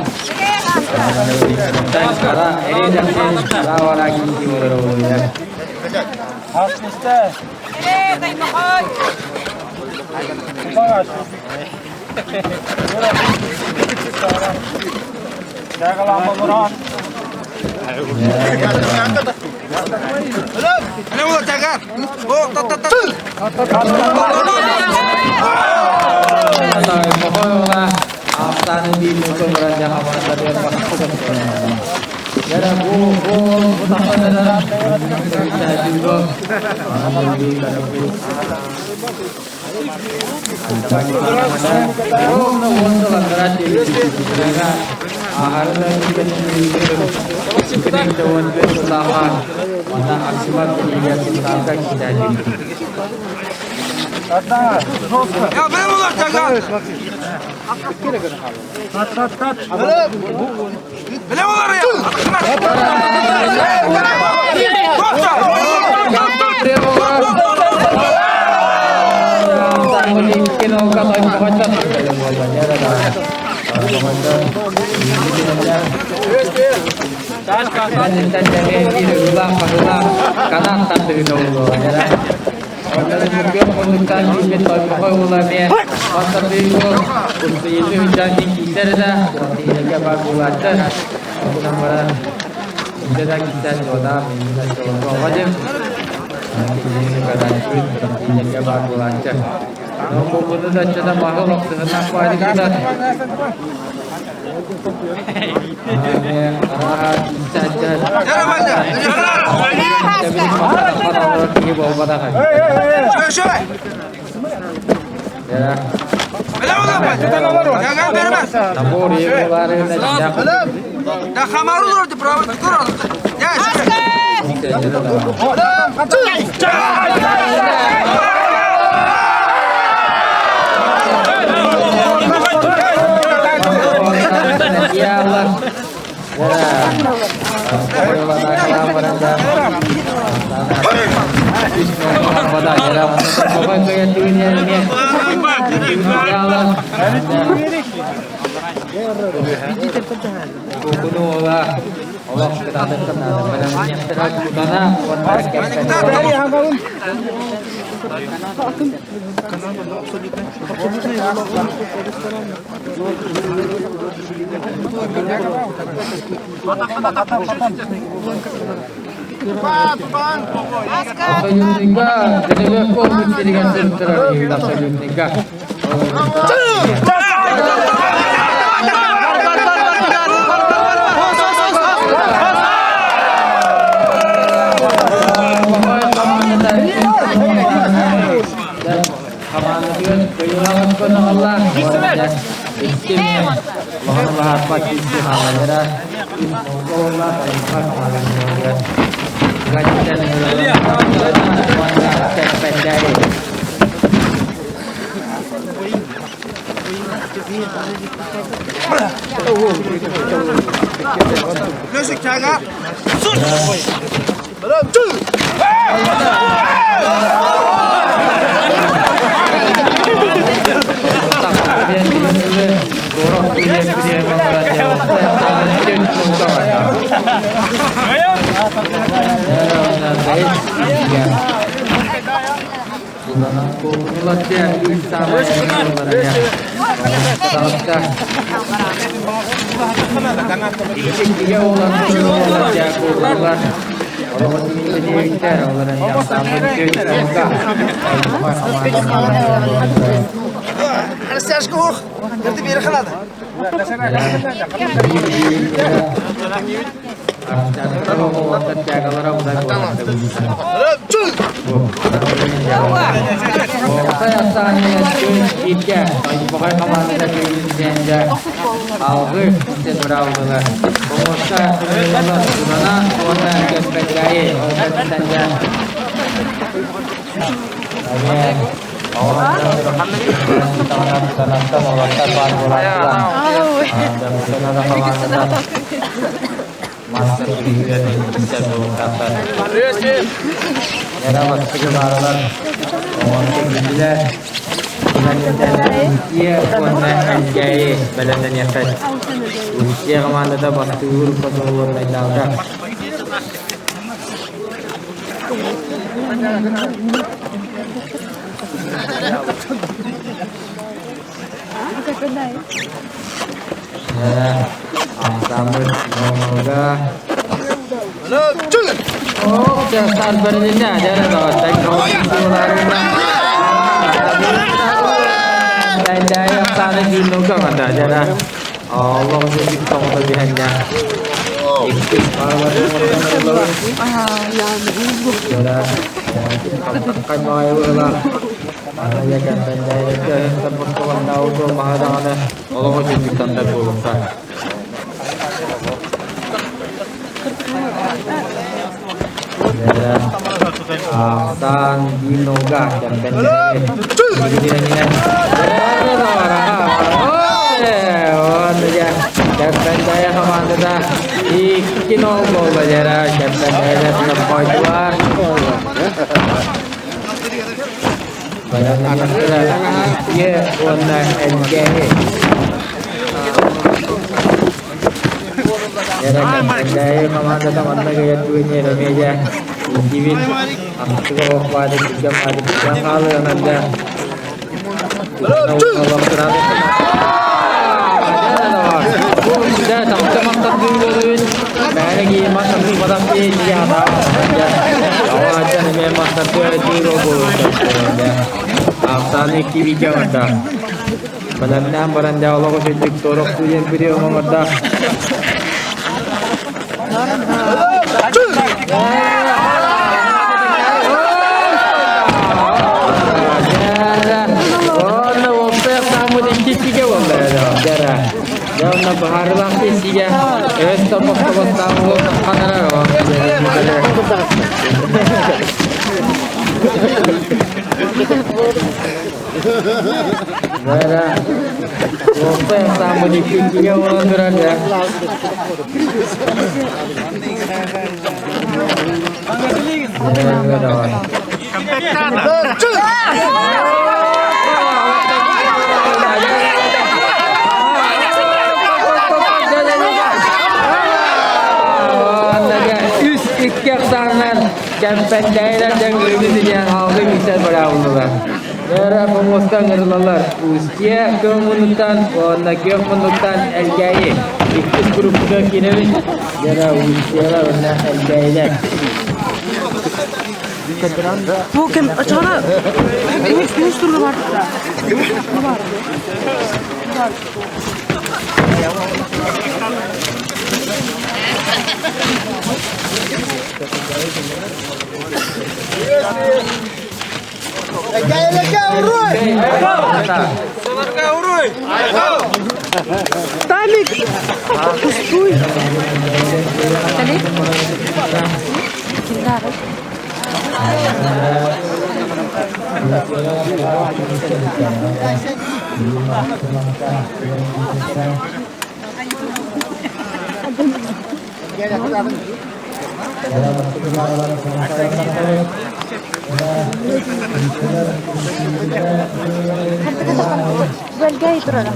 Бэлгэй турара.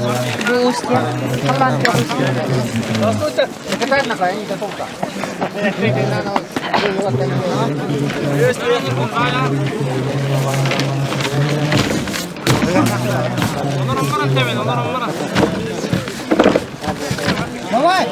Бу устья. Халлаан Давай!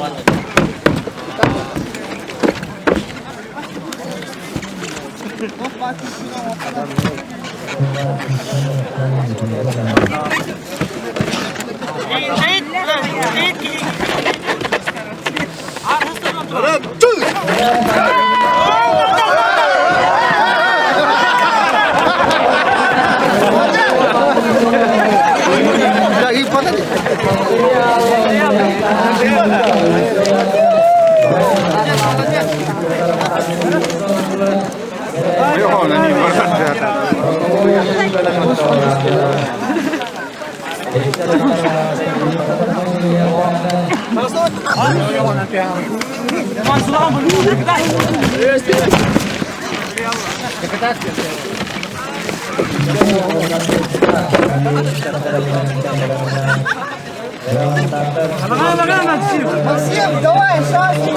Максим, давай, шашки,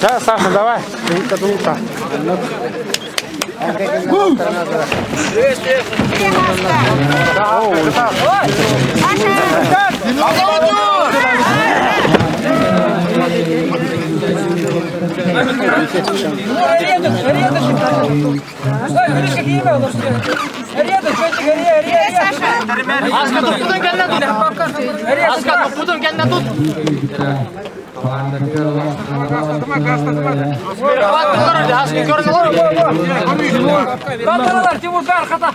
Да, Саша, давай. Кантaralar Timur arkada.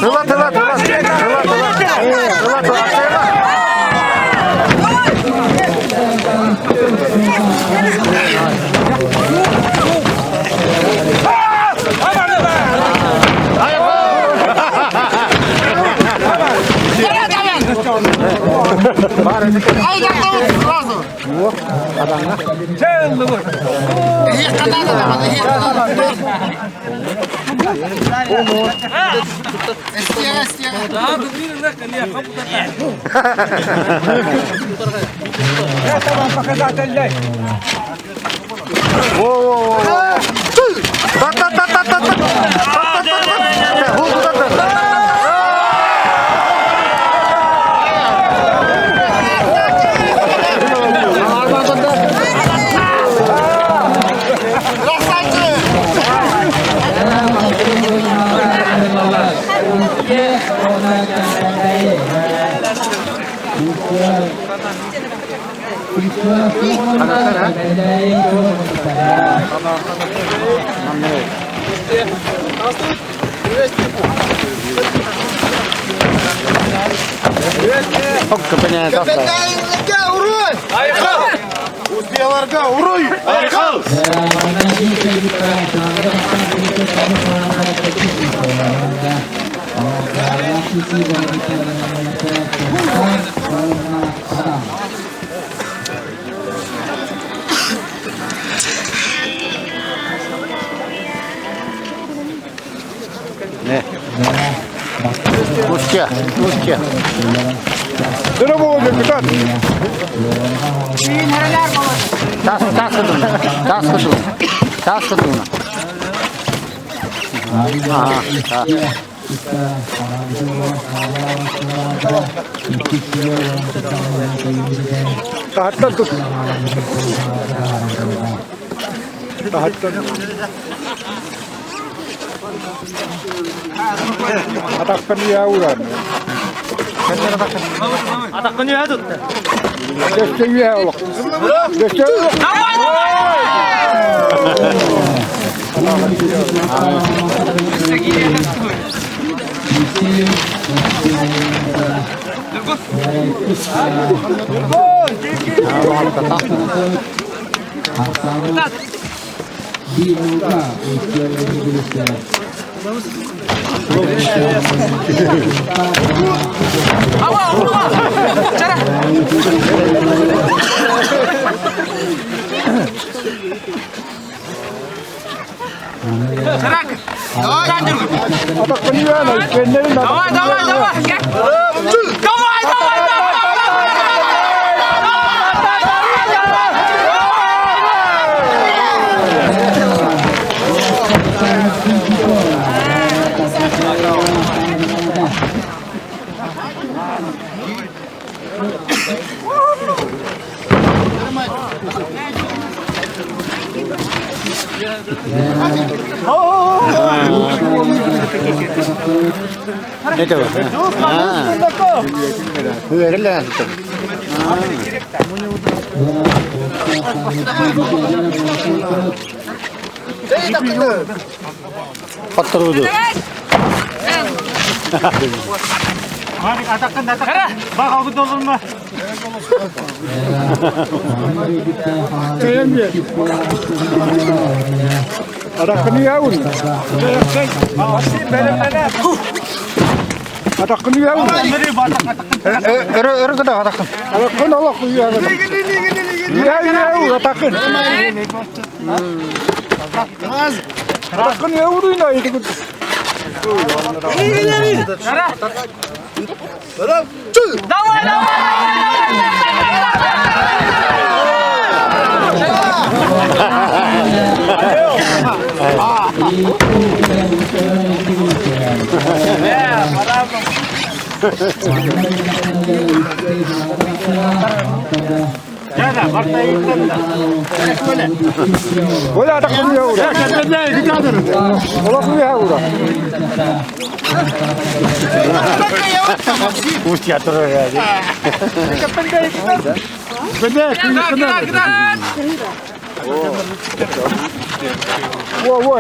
Давай, давай, давай! Давай, давай, давай! Давай, давай!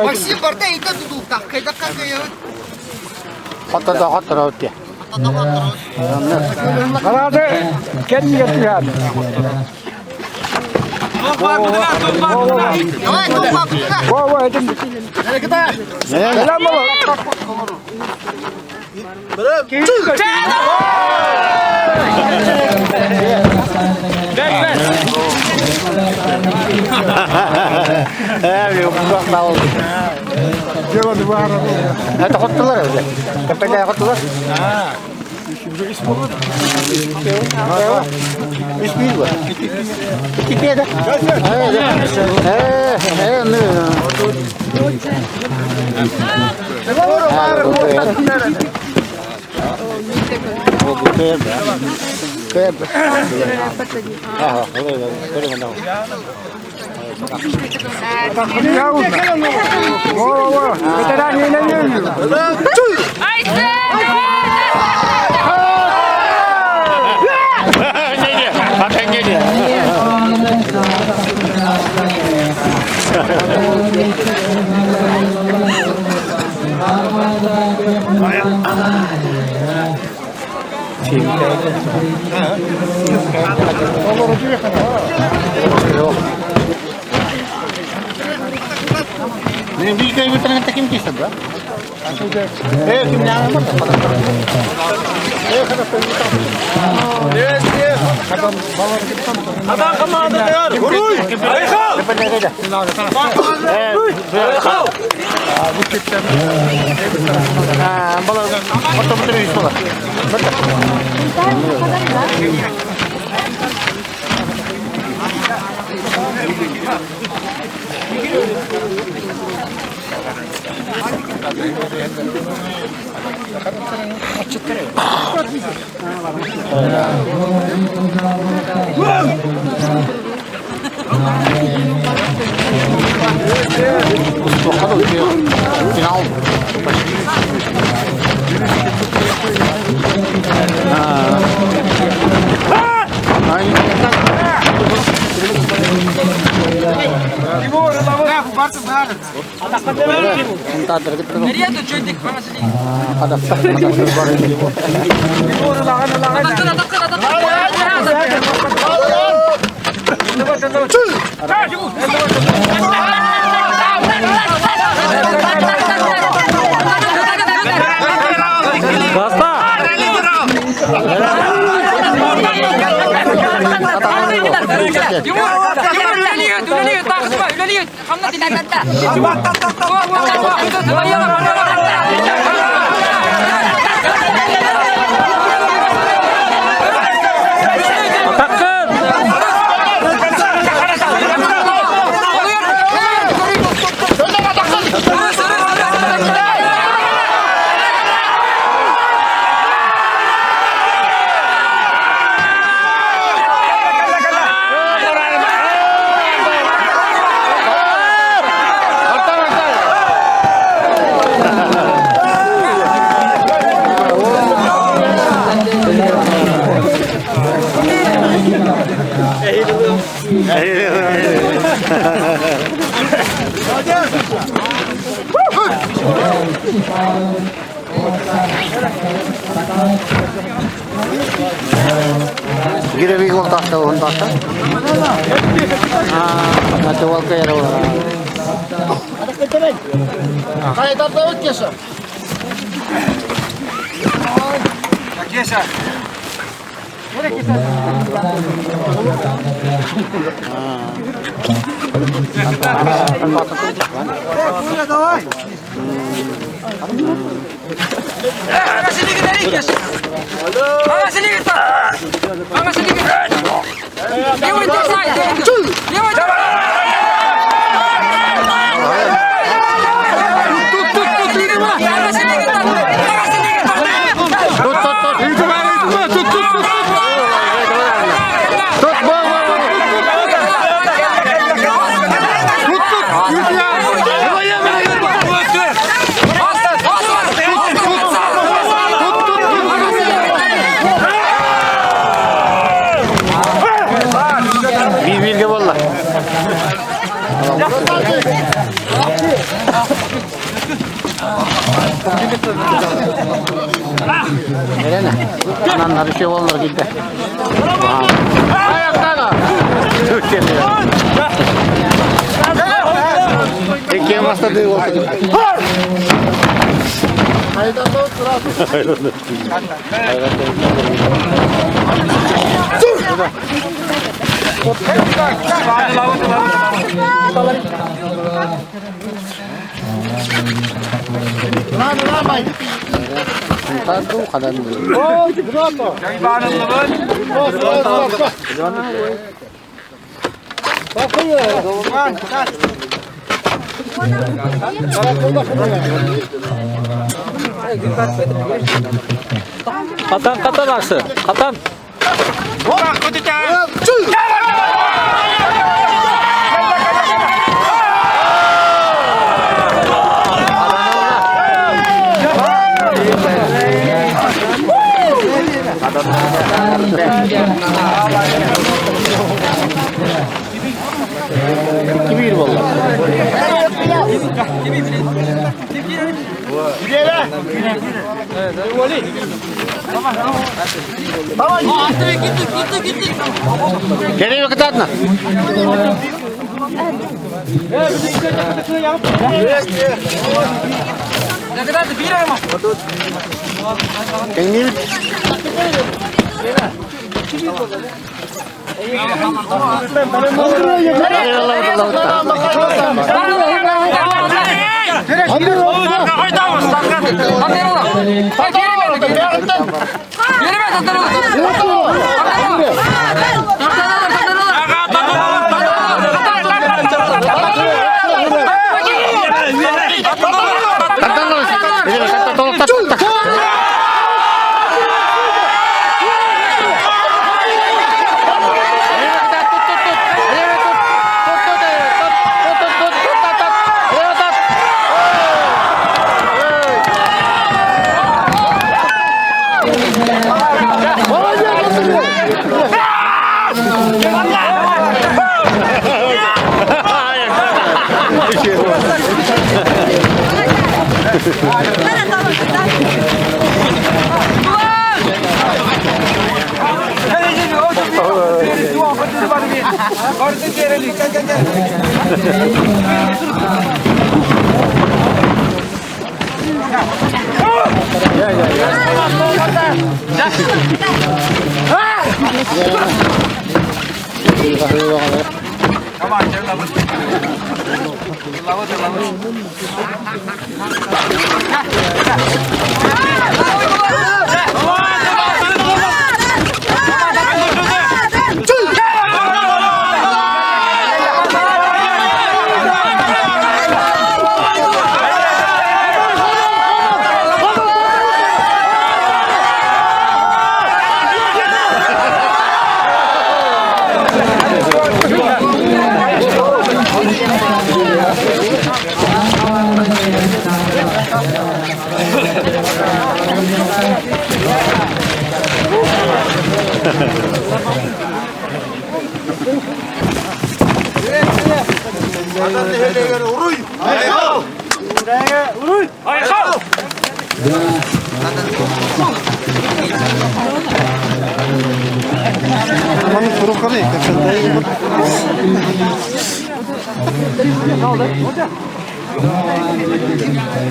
Максим барда ита тутултах кайдакка кайабыт. Давай, тупа, Хатан хатан асы. Хатан.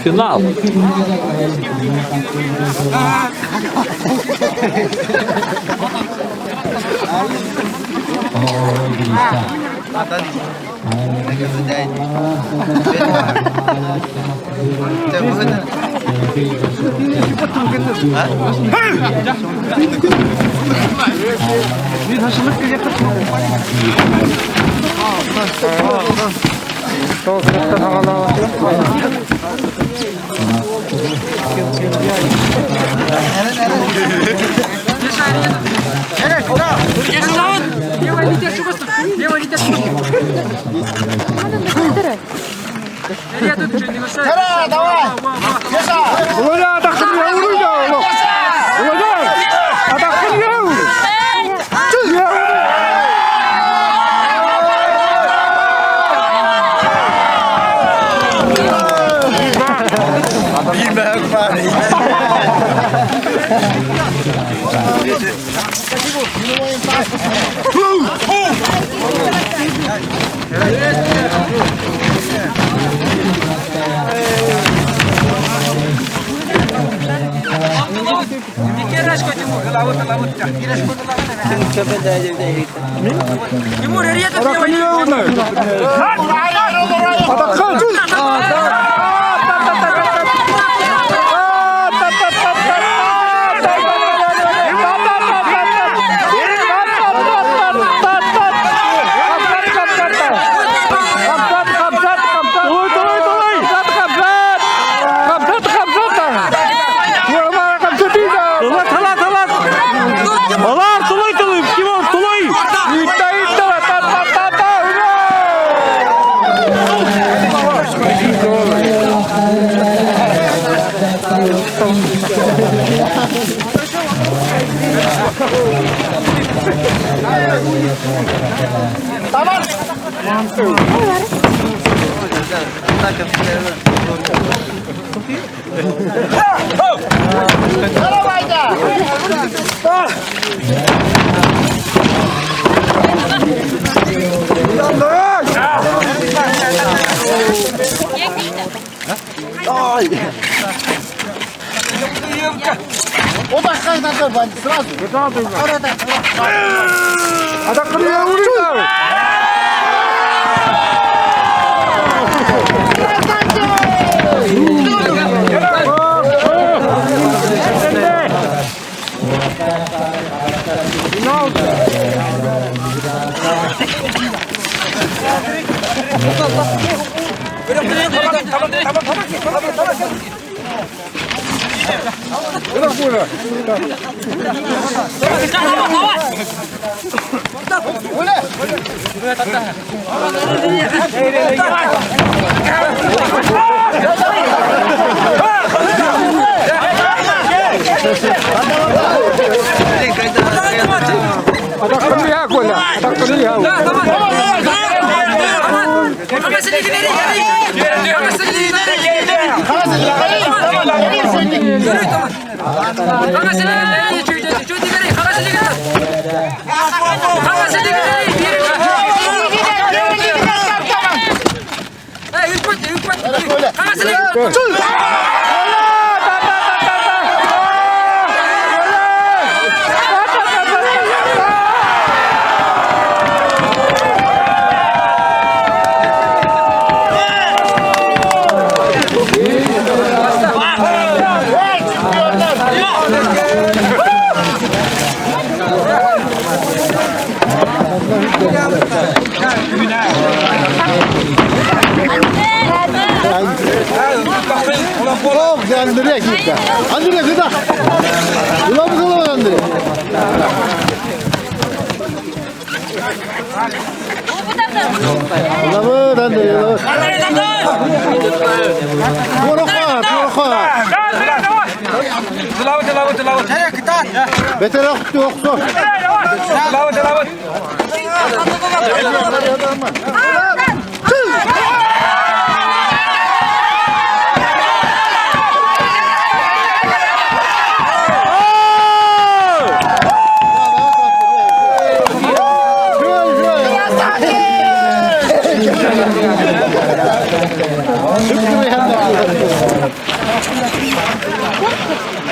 Финал.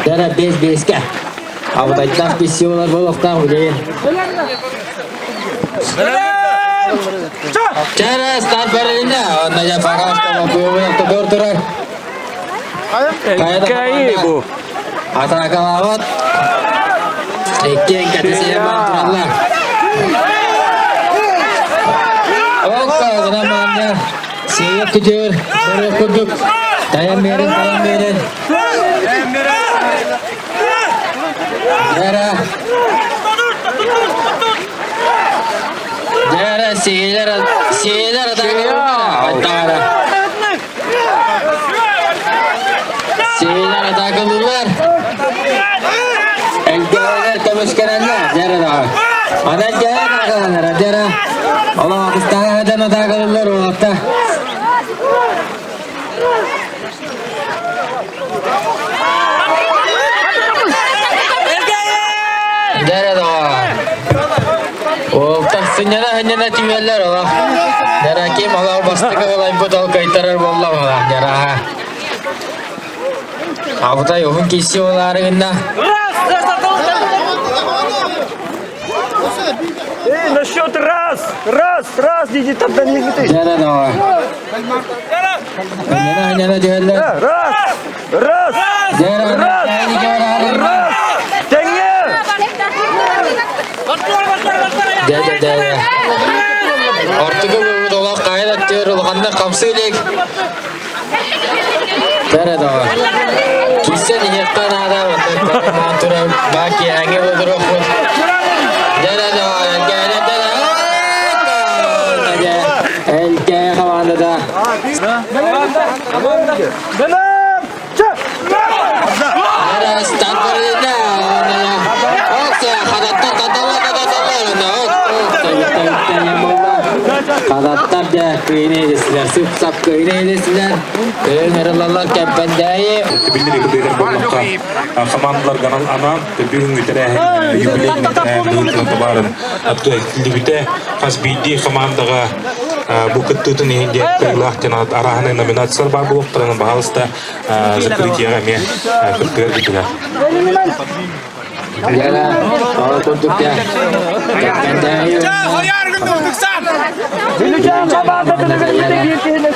Дара бес беске. Абытайттах писсиолар болуқтақ үлейін. Чара старт берилинде. Онна жа пағаштама көбін тұдыр тұрар. Кайы бу. Атакалават. Эккен кәтесіне мантыралар. Окка гына манна. Сейіп күтер. Сыры күдік. Даян берін, даян берін. Жара. Жара сейлер, сейлер атакалар. Аттара. Сейлер атакалар. Элгелер көмүскерелер. Жара да. Ана жара атакалар. Жара. Ола Пакистандан атакалар олатта. Сынньана-сынньана түмэллэр олох. Дьара ким олох бастакы ылайбыт ол кыайтарар буолла олох дьараһа. Абытай уһун киси олаары гынна. Эй, на счет раз! Раз, раз, иди там да не ты. Дьара давай. Сынньана-сынньана түһэллэр. Раз, раз, Дьара раз, раз, тэҥҥэ! Дьэ дьэ дьэ. Ортугу бу олох хайа да түөр улаханнык хамсыы илик. Дьара давай. Кисэн иһиэххэ наада, онтон туран баа киэһээҥҥи бодуруохпут. Дьара давай, элгээйдэр дьара. Элгээйи хамаандата. Бэлэм! Хадаттар дьэ кыйны илистилэр, сып-сап кыйны илистилэр, кыйын ырылалар кэппэндээйи. Биллери кытыытар буоллахха, хамаандаларга анаан бүгүҥҥү тэрээһин юбилейный тэрээһин быһыытынан табаарын аттыа хас биирдии хамаандаҕа бу кыттыытын иһин диэн кыайыылаах диэн арааһынай номинациялар баар буолуохтарынан баһаалыста закрытиеҕа эмиэ кыттыгар бүтүнэ. Яра, ол курдук дьэ. Кэппэндээйи. Бүлүүчээн хамаандатын биир киһини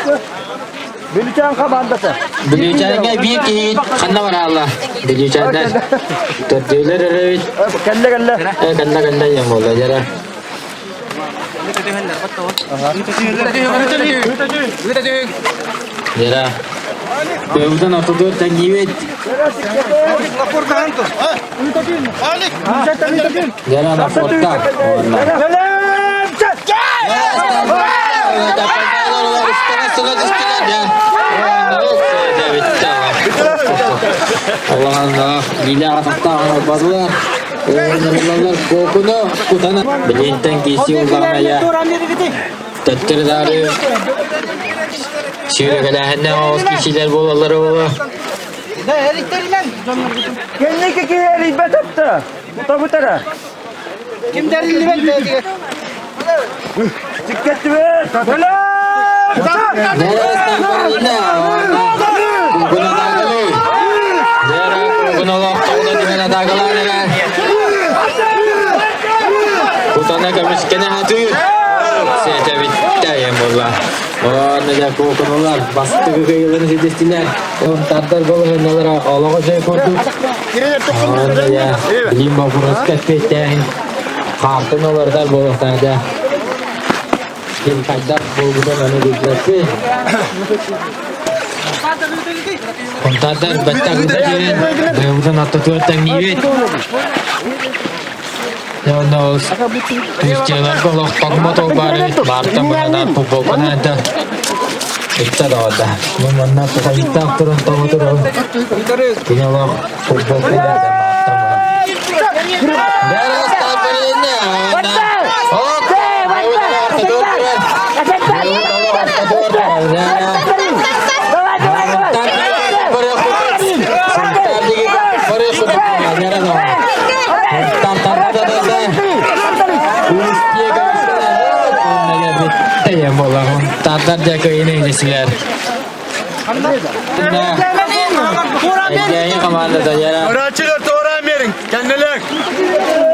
Бүлүүчээн хамаандата. Бүлүүчээнгэ биир киһи ханна бараалла? Бүлүүчээннэр төрдүөлэр өрөбүт. Кэллэ кэллэ. Э кэллэ кэллэ диэн буолла дьара. Дьара. Бэйбутан ортотугар тэҥниибит. Дьара Напорта. Улахан билэ атахтаах базылар Кокуну кутана билинтен киси уллаҕына төттөрү даары сүүрэкэлээһиннээх оҕус киисилэр буолаллара буолуо. Кэнники киһи эрийбэт апта. Утабытара. Ким дэриллибэт бэйэтигэр. Тиккеттибет. Кутана көмүскэне хатыыр. Сиэтэбиттэ буолла. Уонна дьэ куокунулар бастакы кыайыыларын ситистилэр. Тардар балаһыанньалара олоҕо дьэ курдук. Уонна дьэ билим боппуруоска эппиэттээһин хаартын олордар буолуохтаах дьэ. Ким хайдах буолбутун ону билбэппин. Хонтардар бэттэх ыта диэн бэйэбитин ортотугар тэҥниибит. Онно ол Кристианарга олох тоҥмот ол баар эбит. Баартан быһанаат футболканы да итта даҕата. Мин манна пуховиктаах туран тоҥо турабын. Кини олох футболканы да баартан быһан. Тардар дьэ Эдьээйи командата дьара. Öğrenciler doğru verin. Kendiler.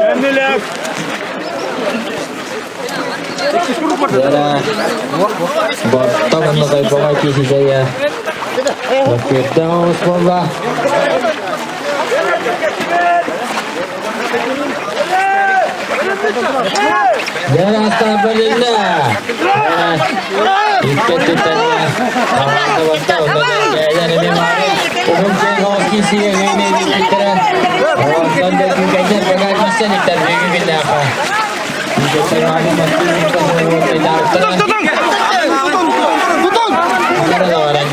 Kendiler. Дьара. Борто манна тойбоҕой киһитэйэ. Мөккүөрдээх оҕус буолла. Дьара астаабылынна. Иккэттиттэн хамаанда барта онно дьээдэр эми маары уһун киэҥ оҕус киисигэ гыйны диэбиттэрэ. Онтон да күүкэйдэр бага киисен иттэр бүгүн күннээххэ. Күүкэйдэр мааны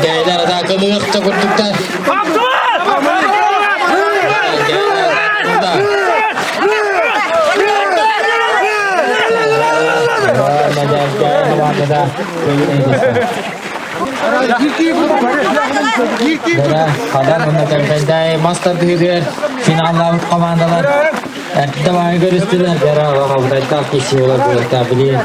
Дьээдэр атаакалыахта курдуктар. Хадан уонна Кэмпэндээй мас тардыһыытыгар финаллаабыт командалар. Эрдэ баайы көрүстүлэр, дьара олох киси олар буолта билин.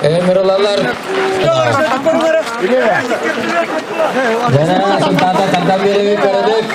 Өмүрүлалар. Жана султата тардан береби көрөдүк.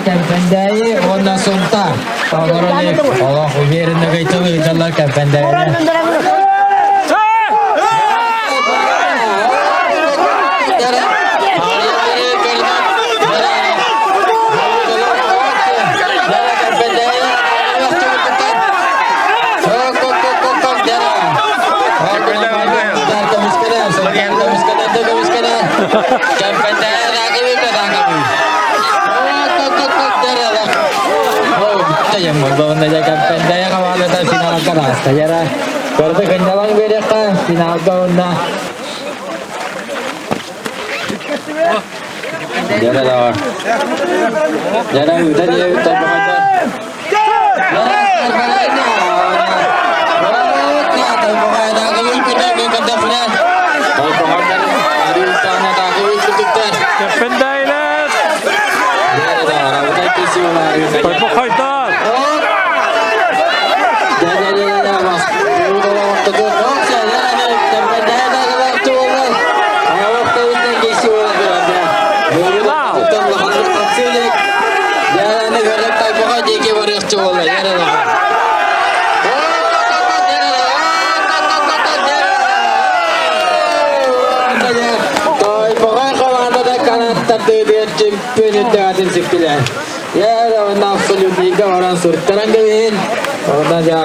Кэмпэндээйи уонна Сунтаар олох уверенно ыйталар Кэмпэндээйи. Финалга онна Jara da Jara udah dia udah Кэмпэндээйилэр! Тойбохойдор! Чемпионы.